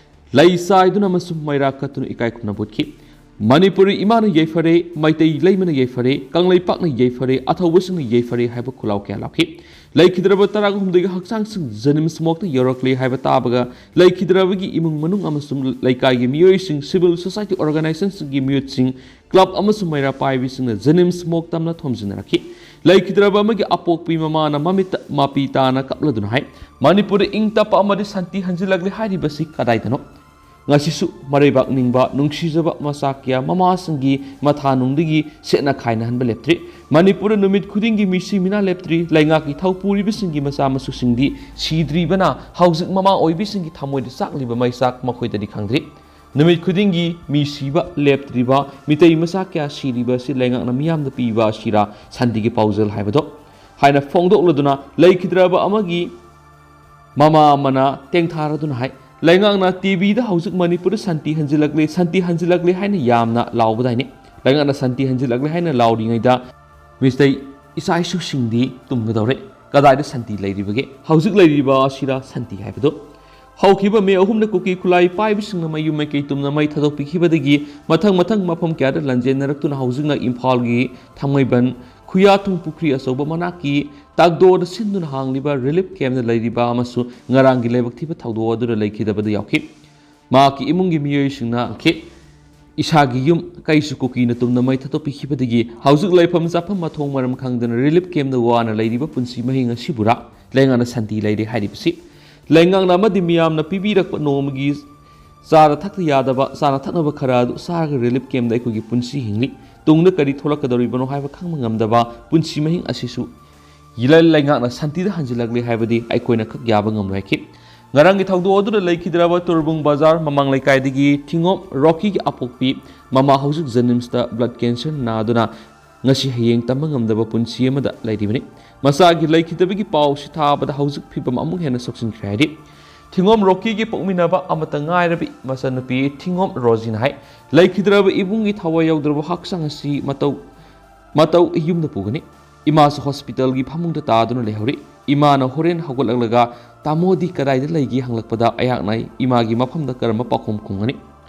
ꯂꯩ ꯆꯥꯏꯗꯨꯅ ꯑꯃꯁꯨꯡ ꯃꯩꯔꯥ ꯀꯠꯇꯨꯅ ꯏꯀꯥꯏ ꯈꯨꯝꯅꯕ ꯎꯠꯈꯤ꯫ ꯃꯅꯤꯄꯨꯔꯤ ꯏꯃꯥꯅ ꯌꯩꯐꯔꯦ, ꯃꯩꯇꯩ ꯂꯩꯃꯅ ꯌꯩꯐꯔꯦ, ꯀꯪꯂꯩꯄꯥꯛꯅ ꯌꯩꯐꯔꯦ, ꯑꯊꯧꯕꯁꯤꯡꯅ ꯌꯩꯐꯔꯦ ꯍꯥꯏꯕ ꯈꯨꯜꯂꯥꯎ ꯀꯌꯥ ꯂꯥꯎꯈꯤ꯫ ꯂꯩꯈꯤꯗ꯭ꯔꯕ ꯇꯔꯥꯍꯨꯝꯗꯣꯏꯒꯤ ꯍꯛꯆꯥꯡꯁꯤꯡ ꯖꯦꯅꯤꯝꯁ ꯃꯣꯔꯒꯇ ꯌꯧꯔꯛꯂꯦ ꯍꯥꯏꯕ ꯇꯥꯕꯒ ꯂꯩꯈꯤꯗ꯭ꯔꯕꯒꯤ ꯏꯃꯨꯡ ꯃꯅꯨꯡ ꯑꯃꯁꯨꯡ ꯂꯩꯀꯥꯏꯒꯤ ꯃꯤꯑꯣꯏꯁꯤꯡ, ꯁꯤꯚꯤꯜ ꯁꯣꯁꯥꯏꯇꯤ ꯑꯣꯔꯒꯅꯥꯏꯖꯦꯁꯟꯁꯤꯡꯒꯤ ꯃꯤꯑꯣꯏꯁꯤꯡ, ꯀ꯭ꯂꯕ ꯑꯃꯁꯨꯡ ꯃꯩꯔꯥ ꯄꯥꯏꯕꯤꯁꯤꯡꯅ ꯖꯦꯅꯤꯝꯁ ꯃꯣꯔꯒ ꯇꯝꯅ ꯊꯣꯝꯖꯤꯟꯅꯔꯛꯈꯤ꯫ ꯂꯩꯈꯤꯗ꯭ꯔꯕ ꯑꯃꯒꯤ ꯑꯄꯣꯛꯄꯤ ꯃꯃꯥꯅ ꯃꯃꯤꯠꯇ ꯃꯄꯤ ꯇꯥꯅ ꯀꯞꯂꯗꯨꯅ ꯍꯥꯏ, "ꯃꯅꯤꯄꯨꯔꯗ ꯏꯪ ꯇꯞꯄ ꯑꯃꯗꯤ ꯁꯥꯟꯇꯤ ꯍꯟꯖꯤꯜꯂꯛꯂꯦ ꯍꯥꯏꯔꯤꯕꯁꯤ ꯀꯗꯥꯏꯗꯅꯣ?" ꯉꯁꯤꯁꯨ ꯃꯔꯩꯕꯥꯛ ꯅꯤꯡꯕ ꯅꯨꯡꯁꯤꯖꯕ ꯃꯆꯥ ꯀꯌꯥ ꯃꯃꯥꯁꯤꯡꯒꯤ ꯃꯊꯥꯅꯨꯡꯗꯒꯤ ꯁꯦꯠꯅ ꯈꯥꯏꯅꯍꯟꯕ ꯂꯦꯞꯇ꯭ꯔꯤ꯫ ꯃꯅꯤꯄꯨꯔꯗ ꯅꯨꯃꯤꯠ ꯈꯨꯗꯤꯡꯒꯤ ꯃꯤꯁꯤ ꯃꯤꯅꯥ ꯂꯦꯞꯇ꯭ꯔꯤ꯫ ꯂꯩꯉꯥꯛꯀꯤ ꯊꯧ ꯄꯨꯔꯤꯕꯁꯤꯡꯒꯤ ꯃꯆꯥ ꯃꯁꯨꯁꯤꯡꯗꯤ ꯁꯤꯗ꯭ꯔꯤꯕꯅ ꯍꯧꯖꯤꯛ ꯃꯃꯥ ꯑꯣꯏꯕꯤꯁꯤꯡꯒꯤ ꯊꯃꯣꯏꯗ ꯆꯥꯛꯂꯤꯕ ꯃꯩꯆꯥꯛ ꯃꯈꯣꯏꯗꯗꯤ ꯈꯪꯗ꯭ꯔꯤ꯫ ꯅꯨꯃꯤꯠ ꯈꯨꯗꯤꯡꯒꯤ ꯃꯤ ꯁꯤꯕ ꯂꯦꯞꯇ꯭ꯔꯤꯕ, ꯃꯤꯇꯩ ꯃꯆꯥ ꯀꯌꯥ ꯁꯤꯔꯤꯕ ꯑꯁꯤ ꯂꯩꯉꯥꯛꯅ ꯃꯤꯌꯥꯝꯗ ꯄꯤꯕ ꯑꯁꯤꯔꯥ ꯁꯥꯟꯇꯤꯒꯤ ꯄꯥꯎꯖꯦꯜ ꯍꯥꯏꯕꯗꯣ? ꯍꯥꯏꯅ ꯐꯣꯡꯗꯣꯛꯂꯗꯨꯅ ꯂꯩꯈꯤꯗ꯭ꯔꯕ ꯑꯃꯒꯤ ꯃꯃꯥ ꯑꯃꯅ ꯇꯦꯡꯊꯥꯔꯗꯨꯅ ꯍꯥꯏ, "ꯂꯩꯉꯥꯛꯅ ꯇꯤ ꯚꯤꯗ ꯍꯧꯖꯤꯛ ꯃꯅꯤꯄꯨꯔꯗ ꯁꯥꯟꯇꯤ ꯍꯟꯖꯤꯜꯂꯛꯂꯦ, ꯁꯥꯟꯇꯤ ꯍꯟꯖꯤꯜꯂꯛꯂꯦ" ꯍꯥꯏꯅ ꯌꯥꯝꯅ ꯂꯥꯎꯕꯗꯥꯏꯅꯦ꯫ ꯂꯩꯉꯥꯛꯅ ꯁꯥꯟꯇꯤ ꯍꯟꯖꯤꯜꯂꯛꯂꯦ ꯍꯥꯏꯅ ꯂꯥꯎꯔꯤꯉꯩꯗ ꯃꯤꯇꯩ ꯏꯆꯥ ꯏꯁꯨꯁꯤꯡꯗꯤ ꯇꯨꯝꯒꯗꯧꯔꯦ꯫ ꯀꯗꯥꯏꯗ ꯁꯥꯟꯇꯤ ꯂꯩꯔꯤꯕꯒꯦ? ꯍꯧꯖꯤꯛ ꯂꯩꯔꯤꯕ ꯑꯁꯤꯔ ꯁꯥꯟꯇꯤ ꯍꯥꯏꯕꯗꯣ? ꯍꯧꯈꯤꯕ ꯃꯦ ꯑꯍꯨꯝꯗ ꯀꯨꯀꯤ ꯈꯨꯠꯂꯥꯏ ꯄꯥꯏꯕꯁꯤꯡꯅ ꯃꯌꯨꯝ ꯃꯩꯀꯩ ꯇꯨꯝꯅ ꯃꯩ ꯊꯥꯗꯣꯛꯄꯤꯈꯤꯕꯗꯒꯤ ꯃꯊꯪ ꯃꯊꯪ ꯃꯐꯝ ꯀꯌꯥꯗ ꯂꯥꯟꯖꯦꯟꯅꯔꯛꯇꯨꯅ ꯍꯧꯖꯤꯛꯅ ꯏꯝꯐꯥꯜꯒꯤ ꯊꯥꯡꯃꯩꯕꯟ ꯈꯨꯌꯥꯊꯣꯡ ꯄꯨꯈ꯭ꯔꯤ ꯑꯆꯧꯕ ꯃꯅꯥꯛꯀꯤ ꯇꯥꯛꯗꯣꯗ ꯁꯤꯟꯗꯨꯅ ꯍꯥꯡꯂꯤꯕ ꯔꯤꯂꯤꯐ ꯀꯦꯝꯞꯇ ꯂꯩꯔꯤꯕ ꯑꯃꯁꯨꯡ ꯉꯔꯥꯡꯒꯤ ꯂꯥꯏꯕꯛ ꯊꯤꯕ ꯊꯧꯗꯣꯛ ꯑꯗꯨꯗ ꯂꯩꯈꯤꯗꯕꯗ ꯌꯥꯎꯈꯤ꯫ ꯃꯍꯥꯛꯀꯤ ꯏꯃꯨꯡꯒꯤ ꯃꯤꯑꯣꯏꯁꯤꯡꯅ ꯈꯤ-, ꯏꯁꯥꯒꯤ ꯌꯨꯝ ꯀꯩꯁꯨ ꯀꯨꯀꯤꯅ ꯇꯨꯝꯅ ꯃꯩ ꯊꯥꯗꯣꯛꯄꯤꯈꯤꯕꯗꯒꯤ ꯍꯧꯖꯤꯛ ꯂꯩꯐꯝ ꯆꯥꯐꯝ ꯃꯊꯣꯡ ꯃꯔꯝ ꯈꯪꯗꯅ ꯔꯤꯂꯤꯐ ꯀꯦꯝꯞꯇ ꯋꯥꯅ ꯂꯩꯔꯤꯕ ꯄꯨꯟꯁꯤ ꯃꯍꯤꯡ ꯑꯁꯤꯕꯨꯔꯥ ꯂꯩꯉꯥꯛꯅ ꯁꯥꯟꯇꯤ ꯂꯩꯔꯦ ꯍꯥꯏꯔꯤꯕꯁꯤ꯫ ꯂꯩꯉꯥꯛꯅ ꯑꯃꯗꯤ ꯃꯤꯌꯥꯝꯅ ꯄꯤꯕꯤꯔꯛꯄ ꯅꯣꯡꯃꯒꯤ ꯆꯥꯅ ꯊꯛꯇ ꯌꯥꯗꯕ ꯆꯥꯅ ꯊꯛꯅꯕ ꯈꯔ ꯑꯗꯨ ꯆꯥꯔꯒ ꯔꯤꯂꯤꯐ ꯀꯦꯝꯞꯇ ꯑꯩꯈꯣꯏꯒꯤ ꯄꯨꯟꯁꯤ ꯍꯤꯡꯂꯤ꯫ ꯇꯨꯡꯗ ꯀꯔꯤ ꯊꯣꯛꯂꯛꯀꯗꯧꯔꯤꯕꯅꯣ ꯍꯥꯏꯕ ꯈꯪꯕ ꯉꯝꯗꯕ ꯄꯨꯟꯁꯤ ꯃꯍꯤꯡ ꯑꯁꯤꯁꯨ ꯂꯩ-, ꯂꯩꯉꯥꯛꯅ ꯁꯥꯟꯇꯤꯗ ꯍꯟꯖꯤꯜꯂꯛꯂꯤ ꯍꯥꯏꯕꯗꯤ ꯑꯩꯈꯣꯏꯅ ꯈꯛ ꯌꯥꯕ ꯉꯝꯂꯣꯏ ꯍꯥꯏꯈꯤ꯫ ꯉꯔꯥꯡꯒꯤ ꯊꯧꯗꯣꯛ ꯑꯗꯨꯗ ꯂꯩꯈꯤꯗ꯭ꯔꯕ ꯇꯣꯔꯕꯨꯡ ꯕꯖꯥꯔ ꯃꯃꯥꯡ ꯂꯩꯀꯥꯏꯗꯒꯤ ꯊꯤꯉꯣꯝ ꯔꯣꯀꯤꯒꯤ ꯑꯄꯣꯛꯄꯤ ꯃꯃꯥ ꯍꯧꯖꯤꯛ ꯖꯦꯅꯤꯝꯁꯇ ꯕ꯭ꯂꯗ ꯀꯦꯟꯁꯔ ꯅꯥꯗꯨꯅ ꯉꯁꯤ ꯍꯌꯦꯡ ꯇꯝꯕ ꯉꯝꯗꯕ ꯄꯨꯟꯁꯤ ꯑꯃꯗ ꯂꯩꯔꯤꯕꯅꯤ꯫ ꯃꯆꯥꯒꯤ ꯂꯩꯈꯤꯗꯕꯒꯤ ꯄꯥꯎꯁꯤ ꯊꯥꯕꯗ ꯍꯧꯖꯤꯛ ꯐꯤꯕꯝ ꯑꯃꯨꯛ ꯍꯦꯟꯅ ꯁꯣꯛꯆꯤꯟꯈ꯭ꯔꯦ ꯍꯥꯏꯔꯤ꯫ ꯊꯤꯉꯣꯝ ꯔꯣꯀꯤꯒꯤ ꯄꯣꯛꯃꯤꯟꯅꯕ ꯑꯃꯠꯇ ꯉꯥꯏꯔꯕꯤ ꯃꯆꯟꯅꯨꯄꯤ ꯊꯤꯉꯣꯝ ꯔꯣꯖꯤꯅ ꯍꯥꯏ, ꯂꯩꯈꯤꯗ꯭ꯔꯕ ꯏꯕꯨꯡꯒꯤ ꯊꯋꯥꯏ ꯌꯥꯎꯗ꯭ꯔꯕ ꯍꯛꯆꯥꯡ ꯑꯁꯤ ꯃꯇꯧ, ꯃꯇꯧ ꯌꯨꯝꯗ ꯄꯨꯒꯅꯤ꯫ ꯏꯃꯥꯁꯨ ꯍꯣꯁꯄꯤꯇꯥꯜꯒꯤ ꯐꯃꯨꯡꯗ ꯇꯥꯗꯨꯅ ꯂꯩꯍꯧꯔꯤ꯫ ꯏꯃꯥꯅ ꯍꯣꯔꯦꯟ ꯍꯧꯒꯠꯂꯛꯂꯒ "ꯇꯥꯃꯣꯗꯤ ꯀꯗꯥꯏꯗ ꯂꯩꯒꯦ?" ꯍꯪꯂꯛꯄꯗ ꯑꯩꯍꯥꯛꯅ ꯏꯃꯥꯒꯤ ꯃꯐꯝꯗ ꯀꯔꯝꯕ ꯄꯥꯎꯈꯨꯝ ꯈꯨꯝꯒꯅꯤ?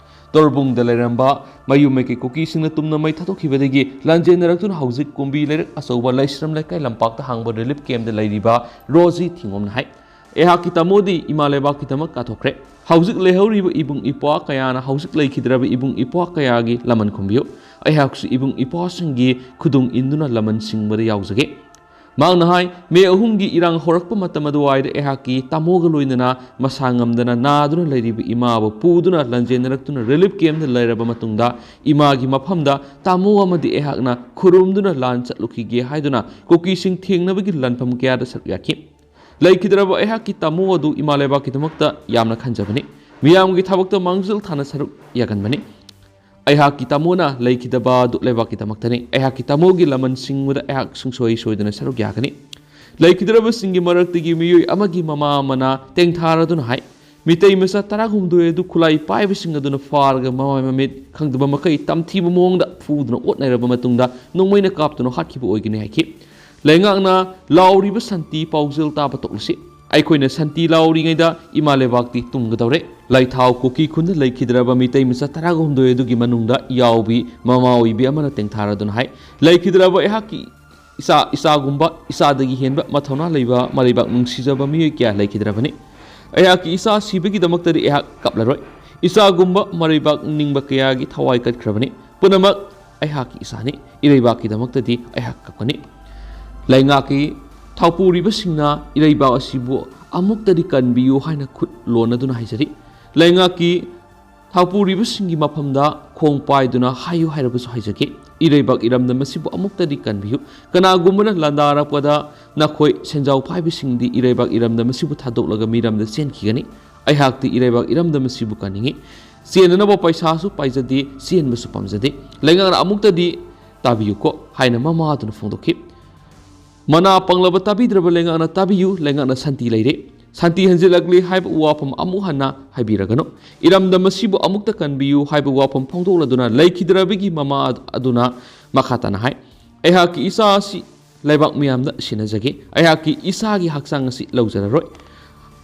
ꯇꯣꯔꯕꯨꯡꯗ ꯂꯩꯔꯝꯕ ꯃꯌꯨꯝ ꯃꯩꯀꯩ ꯀꯨꯀꯤꯁꯤꯡꯅ ꯇꯨꯝꯅ ꯃꯩ ꯊꯥꯗꯣꯛꯈꯤꯕꯗꯒꯤ ꯂꯥꯟꯖꯦꯟꯅꯔꯛꯇꯨꯅ ꯍꯧꯖꯤꯛ ꯀꯨꯝꯕꯤ ꯂꯩꯔꯛ ꯑꯆꯧꯕ ꯂꯩꯁ꯭ꯔꯝ ꯂꯩꯀꯥꯏ ꯂꯝꯄꯥꯛꯇ ꯍꯥꯡꯕ ꯔꯤꯂꯤꯐ ꯀꯦꯝꯞꯇ ꯂꯩꯔꯤꯕ ꯔꯣꯖꯤ ꯊꯤꯉꯣꯝꯅ ꯍꯥꯏ, ꯑꯩꯍꯥꯛꯀꯤ ꯇꯥꯃꯣꯗꯤ ꯏꯃꯥ ꯂꯩꯕꯥꯛꯀꯤꯗꯃꯛ ꯀꯠꯊꯣꯛꯈ꯭ꯔꯦ꯫ ꯍꯧꯖꯤꯛ ꯂꯩꯍꯧꯔꯤꯕ ꯏꯕꯨꯡ ꯏꯄ꯭ꯋꯥ ꯀꯌꯥꯅ ꯍꯧꯖꯤꯛ ꯂꯩꯈꯤꯗ꯭ꯔꯕ ꯏꯕꯨꯡ ꯏꯄ꯭ꯋꯥ ꯀꯌꯥꯒꯤ ꯂꯃꯟ ꯈꯨꯝꯕꯤꯌꯨ꯫ ꯑꯩꯍꯥꯛꯁꯨ ꯏꯕꯨꯡ ꯏꯄ꯭ꯋꯥꯁꯤꯡꯒꯤ ꯈꯨꯗꯨꯡ ꯏꯟꯗꯨꯅ ꯂꯃꯟ ꯁꯤꯡꯕꯗ ꯌꯥꯎꯖꯒꯦ꯫ ꯃꯍꯥꯛꯅ ꯍꯥꯏ, ꯃꯦ ꯑꯍꯨꯝꯒꯤ ꯏꯔꯥꯡ ꯍꯧꯔꯛꯄ ꯃꯇꯝ ꯑꯗꯨꯋꯥꯏꯗ ꯑꯩꯍꯥꯛꯀꯤ ꯇꯥꯃꯣꯒ ꯂꯣꯏꯅꯅ ꯃꯁꯥ ꯉꯝꯗꯅ ꯅꯥꯗꯨꯅ ꯂꯩꯔꯤꯕ ꯏꯃꯥꯕꯨ ꯄꯨꯗꯨꯅ ꯂꯥꯟꯖꯦꯟꯅꯔꯛꯇꯨꯅ ꯔꯤꯂꯤꯐ ꯀꯦꯝꯞꯇ ꯂꯩꯔꯕ ꯃꯇꯨꯡꯗ ꯏꯃꯥꯒꯤ ꯃꯐꯝꯗ ꯇꯥꯃꯣ ꯑꯃꯗꯤ ꯑꯩꯍꯥꯛꯅ ꯈꯨꯔꯨꯝꯗꯨꯅ ꯂꯥꯟ ꯆꯠꯂꯨꯈꯤꯒꯦ ꯍꯥꯏꯗꯨꯅ ꯀꯨꯀꯤꯁꯤꯡ ꯊꯦꯡꯅꯕꯒꯤ ꯂꯥꯟꯐꯝ ꯀꯌꯥꯗ ꯁꯔꯨꯛ ꯌꯥꯈꯤ꯫ ꯂꯩꯈꯤꯗ꯭ꯔꯕ ꯑꯩꯍꯥꯛꯀꯤ ꯇꯥꯃꯣ ꯑꯗꯨ ꯏꯃꯥ ꯂꯩꯕꯥꯛꯀꯤꯗꯃꯛꯇ ꯌꯥꯝꯅ ꯈꯟꯖꯕꯅꯤ꯫ ꯃꯤꯌꯥꯝꯒꯤ ꯊꯕꯛꯇ ꯃꯥꯡꯖꯤꯜ ꯊꯥꯅ ꯁꯔꯨꯛ ꯌꯥꯒꯟꯕꯅꯤ꯫ ꯑꯩꯍꯥꯛꯀꯤ ꯇꯥꯃꯣꯅ ꯂꯩꯈꯤꯗꯕ ꯑꯗꯨ ꯂꯩꯕꯥꯛꯀꯤꯗꯃꯛꯇꯅꯤ꯫ ꯑꯩꯍꯥꯛꯀꯤ ꯇꯥꯃꯣꯒꯤ ꯂꯃꯟ ꯁꯤꯡꯕꯗ ꯑꯩꯍꯥꯛ ꯁꯨꯡꯁꯣꯏ ꯁꯣꯏꯗꯅ ꯁꯔꯨꯛ ꯌꯥꯒꯅꯤ꯫ ꯂꯩꯈꯤꯗ꯭ꯔꯕꯁꯤꯡꯒꯤ ꯃꯔꯛꯇꯒꯤ ꯃꯤꯑꯣꯏ ꯑꯃꯒꯤ ꯃꯃꯥ ꯑꯃꯅ ꯇꯦꯡꯊꯥꯔꯗꯨꯅ ꯍꯥꯏ, ꯃꯤꯇꯩ ꯃꯆꯥ ꯇꯔꯥꯍꯨꯝꯗꯣꯏ ꯑꯗꯨ ꯈꯨꯠꯂꯥꯏ ꯄꯥꯏꯕꯁꯤꯡ ꯑꯗꯨꯅ ꯐꯥꯔꯒ ꯃꯃꯥꯏ ꯃꯃꯤꯠ ꯈꯪꯗꯕ ꯃꯈꯩ ꯇꯝꯊꯤꯕ ꯃꯑꯣꯡꯗ ꯐꯨꯗꯨꯅ ꯑꯣꯠꯅꯔꯕ ꯃꯇꯨꯡꯗ ꯅꯣꯡꯃꯩꯅ ꯀꯥꯞꯇꯨꯅ ꯍꯥꯠꯈꯤꯕ ꯑꯣꯏꯒꯅꯤ ꯍꯥꯏꯈꯤ꯫ ꯂꯩꯉꯥꯛꯅ ꯂꯥꯎꯔꯤꯕ ꯁꯥꯟꯇꯤ ꯄꯥꯎꯖꯦꯜ ꯇꯥꯕ ꯇꯣꯛꯂꯁꯤ꯫ ꯑꯩꯈꯣꯏꯅ ꯁꯟꯇꯤ ꯂꯥꯎꯔꯤꯉꯩꯗ ꯏꯃꯥ ꯂꯩꯕꯥꯛꯇꯤ ꯇꯨꯝꯒꯗꯧꯔꯦ꯫ ꯂꯩꯊꯥꯎ ꯀꯨꯀꯤ ꯈꯨꯟꯗ ꯂꯩꯈꯤꯗ꯭ꯔꯕ ꯃꯤꯇꯩ ꯃꯆꯥ ꯇꯔꯥꯒ ꯍꯨꯝꯗꯣꯏ ꯑꯗꯨꯒꯤ ꯃꯅꯨꯡꯗ ꯏꯌꯥꯎꯕꯤ ꯃꯃꯥ ꯑꯣꯏꯕꯤ ꯑꯃꯅ ꯇꯦꯡꯊꯥꯔꯗꯨꯅ ꯍꯥꯏ, "ꯂꯩꯈꯤꯗ꯭ꯔꯕ ꯑꯩꯍꯥꯛꯀꯤ ꯏꯆꯥ, ꯏꯆꯥꯒꯨꯝꯕ, ꯏꯆꯥꯗꯒꯤ ꯍꯦꯟꯕ ꯃꯊꯧꯅꯥ ꯂꯩꯕ ꯃꯔꯩꯕꯥꯛ ꯅꯨꯡꯁꯤꯖꯕ ꯃꯤꯑꯣꯏ ꯀꯌꯥ ꯂꯩꯈꯤꯗ꯭ꯔꯕꯅꯤ꯫ ꯑꯩꯍꯥꯛꯀꯤ ꯏꯆꯥ ꯁꯤꯕꯒꯤꯗꯃꯛꯇꯗꯤ ꯑꯩꯍꯥꯛ ꯀꯞꯂꯔꯣꯏ꯫ ꯏꯆꯥꯒꯨꯝꯕ ꯃꯔꯩꯕꯥꯛ ꯅꯤꯡꯕ ꯀꯌꯥꯒꯤ ꯊꯋꯥꯏ ꯀꯠꯈ꯭ꯔꯕꯅꯤ꯫ ꯄꯨꯝꯅꯃꯛ ꯑꯩꯍꯥꯛꯀꯤ ꯏꯆꯥꯅꯤ꯫ ꯏꯔꯩꯕꯥꯛꯀꯤꯗꯃꯛꯇꯗꯤ ꯑꯩꯍꯥꯛ ꯀꯞꯀꯅꯤ꯫" ꯂꯩꯉꯥꯛꯀꯤ ꯊꯧꯄꯨꯔꯤꯕꯁꯤꯡꯅ ꯏꯔꯩꯕꯥꯛ ꯑꯁꯤꯕꯨ ꯑꯃꯨꯛꯇꯗꯤ ꯀꯟꯕꯤꯌꯨ ꯍꯥꯏꯅ ꯈꯨꯠ ꯂꯣꯟꯅꯗꯨꯅ ꯍꯥꯏꯖꯔꯤ꯫ ꯂꯩꯉꯥꯛꯀꯤ ꯊꯧꯄꯨꯔꯤꯕꯁꯤꯡꯒꯤ ꯃꯐꯝꯗ ꯈꯣꯡ ꯄꯥꯏꯗꯨꯅ ꯍꯥꯏꯌꯨ ꯍꯥꯏꯔꯕꯁꯨ ꯍꯥꯏꯖꯒꯦ, ꯏꯔꯩꯕꯥꯛ ꯏꯔꯝꯗꯝ ꯑꯁꯤꯕꯨ ꯑꯃꯨꯛꯇꯗꯤ ꯀꯟꯕꯤꯌꯨ꯫ ꯀꯅꯥꯒꯨꯝꯕꯅ ꯂꯥꯟꯗꯥꯔꯛꯄꯗ ꯅꯈꯣꯏ ꯁꯦꯟꯖꯥꯎ ꯄꯥꯏꯕꯁꯤꯡꯗꯤ ꯏꯔꯩꯕꯥꯛ ꯏꯔꯝꯗꯝ ꯑꯁꯤꯕꯨ ꯊꯥꯗꯣꯛꯂꯒ ꯃꯤꯔꯝꯗ ꯆꯦꯟꯈꯤꯒꯅꯤ꯫ ꯑꯩꯍꯥꯛꯇꯤ ꯏꯔꯩꯕꯥꯛ ꯏꯔꯝꯗꯝ ꯑꯁꯤꯕꯨ ꯀꯟꯅꯤꯡꯏ꯫ ꯆꯦꯟꯅꯅꯕ ꯄꯩꯁꯥꯁꯨ ꯄꯥꯏꯖꯗꯦ, ꯆꯦꯟꯕꯁꯨ ꯄꯥꯝꯖꯗꯦ꯫ ꯂꯩꯉꯥꯛꯅ ꯑꯃꯨꯛꯇꯗꯤ ꯇꯥꯕꯤꯌꯨꯀꯣ ꯍꯥꯏꯅ ꯃꯃꯥꯗꯨꯅ ꯐꯣꯡꯗꯣꯛꯈꯤ꯫ ꯃꯅꯥ ꯄꯪꯂꯕ ꯇꯥꯕꯤꯗ꯭ꯔꯕ ꯂꯩꯉꯥꯛꯅ ꯇꯥꯕꯤꯌꯨ, ꯂꯩꯉꯥꯛꯅ ꯁꯥꯟꯇꯤ ꯂꯩꯔꯦ꯫ ꯁꯥꯟꯇꯤ ꯍꯟꯖꯤꯜꯂꯛꯂꯦ ꯍꯥꯏꯕ ꯋꯥꯐꯝ ꯑꯃꯨꯛ ꯍꯟꯅ ꯍꯥꯏꯕꯤꯔꯒꯅꯨ꯫ ꯏꯔꯝꯗꯝ ꯑꯁꯤꯕꯨ ꯑꯃꯨꯛꯇ ꯀꯟꯕꯤꯌꯨ ꯍꯥꯏꯕ ꯋꯥꯐꯝ ꯐꯣꯡꯗꯣꯛꯂꯗꯨꯅ ꯂꯩꯈꯤꯗ꯭ꯔꯕꯒꯤ ꯃꯃꯥ ꯑꯗꯨꯅ ꯃꯈꯥ ꯇꯥꯅ ꯍꯥꯏ, "ꯑꯩꯍꯥꯛꯀꯤ ꯏꯆꯥ ꯑꯁꯤ ꯂꯩꯕꯥꯛ ꯃꯤꯌꯥꯝꯗ ꯁꯤꯟꯅꯖꯒꯦ꯫ ꯑꯩꯍꯥꯛꯀꯤ ꯏꯆꯥꯒꯤ ꯍꯛꯆꯥꯡ ꯑꯁꯤ ꯂꯧꯖꯔꯔꯣꯏ꯫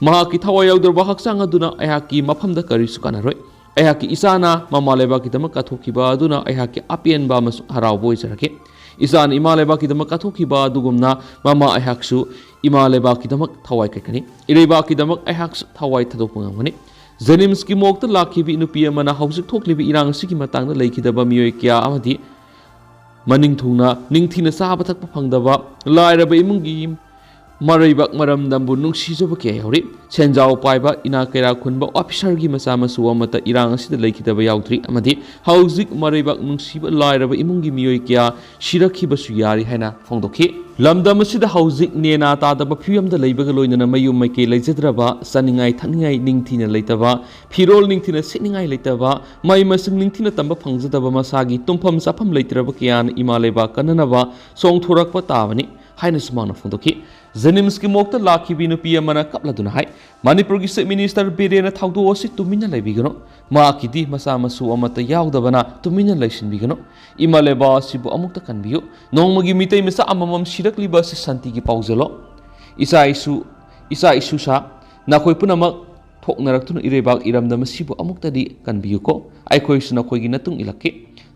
ꯃꯍꯥꯛꯀꯤ ꯊꯋꯥꯏ ꯌꯥꯎꯗ꯭ꯔꯕ ꯍꯛꯆꯥꯡ ꯑꯗꯨꯅ ꯑꯩꯍꯥꯛꯀꯤ ꯃꯐꯝꯗ ꯀꯔꯤꯁꯨ ꯀꯥꯟꯅꯔꯣꯏ꯫ ꯑꯩꯍꯥꯛꯀꯤ ꯏꯆꯥꯅ ꯃꯃꯥ ꯂꯩꯕꯥꯛꯀꯤꯗꯃꯛ ꯀꯠꯊꯣꯛꯈꯤꯕ ꯑꯗꯨꯅ ꯑꯩꯍꯥꯛꯀꯤ ꯑꯄꯦꯟꯕ ꯑꯃꯁꯨꯡ ꯍꯔꯥꯎꯕ ꯑꯣꯏꯖꯔꯒꯦ꯫ ꯏꯆꯥꯅ ꯏꯃꯥ ꯂꯩꯕꯥꯛꯀꯤꯗꯃꯛ ꯀꯠꯊꯣꯛꯈꯤꯕ ꯑꯗꯨꯒꯨꯝꯅ ꯃꯃꯥ ꯑꯩꯍꯥꯛꯁꯨ ꯏꯃꯥ ꯂꯩꯕꯥꯛꯀꯤꯗꯃꯛ ꯊꯋꯥꯏ ꯀꯠꯀꯅꯤ꯫ ꯏꯔꯩꯕꯥꯛꯀꯤꯗꯃꯛ ꯑꯩꯍꯥꯛꯁꯨ ꯊꯋꯥꯏ ꯊꯥꯗꯣꯛꯄ ꯉꯝꯒꯅꯤ꯫" ꯖꯦꯅꯤꯝꯁꯀꯤ ꯃꯣꯔꯒꯇ ꯂꯥꯛꯈꯤꯕ ꯅꯨꯄꯤ ꯑꯃꯅ ꯍꯧꯖꯤꯛ ꯊꯣꯛꯂꯤꯕ ꯏꯔꯥꯡ ꯑꯁꯤꯒꯤ ꯃꯇꯥꯡꯗ ꯂꯩꯈꯤꯗꯕ ꯃꯤꯑꯣꯏ ꯀꯌꯥ ꯑꯃꯗꯤ ꯃꯅꯤꯡ ꯊꯨꯡꯅ ꯅꯤꯡꯊꯤꯅ ꯆꯥꯕ ꯊꯛꯄ ꯐꯪꯗꯕ, ꯂꯥꯏꯔꯕ ꯏꯃꯨꯡꯒꯤ ꯃꯔꯩꯕꯥꯛ ꯃꯔꯝꯗꯝꯕꯨ ꯅꯨꯡꯁꯤꯖꯕ ꯀꯌꯥ ꯌꯥꯎꯔꯤ꯫ ꯁꯦꯟꯖꯥꯎ ꯄꯥꯏꯕ, ꯏꯅꯥꯛ ꯀꯩꯔꯥꯛ ꯈꯨꯟꯕ ꯑꯣꯐꯤꯁꯔꯒꯤ ꯃꯆꯥ ꯃꯁꯨ ꯑꯃꯠꯇ ꯏꯔꯥꯡ ꯑꯁꯤꯗ ꯂꯩꯈꯤꯗꯕ ꯌꯥꯎꯗ꯭ꯔꯤ ꯑꯃꯗꯤ ꯍꯧꯖꯤꯛ ꯃꯔꯩꯕꯥꯛ ꯅꯨꯡꯁꯤꯕ ꯂꯥꯏꯔꯕ ꯏꯃꯨꯡꯒꯤ ꯃꯤꯑꯣꯏ ꯀꯌꯥ ꯁꯤꯔꯛꯈꯤꯕꯁꯨ ꯌꯥꯔꯤ ꯍꯥꯏꯅ ꯐꯣꯡꯗꯣꯛꯈꯤ꯫ ꯂꯝꯗꯝ ꯑꯁꯤꯗ ꯍꯧꯖꯤꯛ ꯅꯦꯅꯥ ꯇꯥꯗꯕ ꯐꯤꯕꯝꯗ ꯂꯩꯕꯒ ꯂꯣꯏꯅꯅ ꯃꯌꯨꯝ ꯃꯩꯀꯩ ꯂꯩꯖꯗ꯭ꯔꯕ, ꯆꯥꯅꯤꯡꯉꯥꯏ ꯊꯛꯅꯤꯡꯉꯥꯏ ꯅꯤꯡꯊꯤꯅ ꯂꯩꯇꯕ, ꯐꯤꯔꯣꯜ ꯅꯤꯡꯊꯤꯅ ꯁꯦꯠꯅꯤꯡꯉꯥꯏ ꯂꯩꯇꯕ, ꯃꯍꯩ ꯃꯁꯤꯡ ꯅꯤꯡꯊꯤꯅ ꯇꯝꯕ ꯐꯪꯖꯗꯕ, ꯃꯁꯥꯒꯤ ꯇꯨꯝꯐꯝ ꯆꯥꯐꯝ ꯂꯩꯇ꯭ꯔꯕ ꯀꯌꯥꯅ ꯏꯃꯥ ꯂꯩꯕꯥꯛ ꯀꯟꯅꯅꯕ ꯆꯣꯡꯊꯣꯔꯛꯄ ꯇꯥꯕꯅꯤ ꯍꯥꯏꯅꯁꯨ ꯃꯍꯥꯛꯅ ꯐꯣꯡꯗꯣꯛꯈꯤ꯫ ꯖꯦꯅꯤꯝꯁꯀꯤ ꯃꯣꯔꯒꯇ ꯂꯥꯛꯈꯤꯕꯤ ꯅꯨꯄꯤ ꯑꯃꯅ ꯀꯞꯂꯗꯨꯅ ꯍꯥꯏ, "ꯃꯅꯤꯄꯨꯔꯒꯤ ꯆꯤꯐ ꯃꯤꯅꯤꯁꯇꯔ ꯕꯤꯔꯦꯟꯅ ꯊꯧꯗꯣꯛ ꯑꯁꯤ ꯇꯨꯃꯤꯟꯅ ꯂꯩꯕꯤꯒꯅꯨ꯫ ꯃꯍꯥꯛꯀꯤꯗꯤ ꯃꯆꯥ ꯃꯁꯨ ꯑꯃꯠꯇ ꯌꯥꯎꯗꯕꯅ ꯇꯨꯃꯤꯟꯅ ꯂꯩꯁꯤꯟꯕꯤꯒꯅꯨ꯫ ꯏꯃꯥ ꯂꯩꯕꯥꯛ ꯑꯁꯤꯕꯨ ꯑꯃꯨꯛꯇ ꯀꯟꯕꯤꯌꯨ꯫ ꯅꯣꯡꯃꯒꯤ ꯃꯤꯇꯩ ꯃꯆꯥ ꯑꯃꯃꯝ ꯁꯤꯔꯛꯂꯤꯕ ꯑꯁꯤ ꯁꯥꯟꯇꯤꯒꯤ ꯄꯥꯎꯖꯦꯜꯂꯣ? ꯏꯆꯥ ꯏꯁꯨ, ꯏꯆꯥ ꯏꯁꯨꯁꯥ ꯅꯈꯣꯏ ꯄꯨꯝꯅꯃꯛ ꯊꯣꯛꯅꯔꯛꯇꯨꯅ ꯏꯔꯩꯕꯥꯛ ꯏꯔꯝꯗꯝ ꯑꯁꯤꯕꯨ ꯑꯃꯨꯛꯇꯗꯤ ꯀꯟꯕꯤꯌꯨꯀꯣ꯫ ꯑꯩꯈꯣꯏꯁꯨ ꯅꯈꯣꯏꯒꯤ ꯅꯇꯨꯡ ꯏꯜꯂꯛꯀꯦ꯫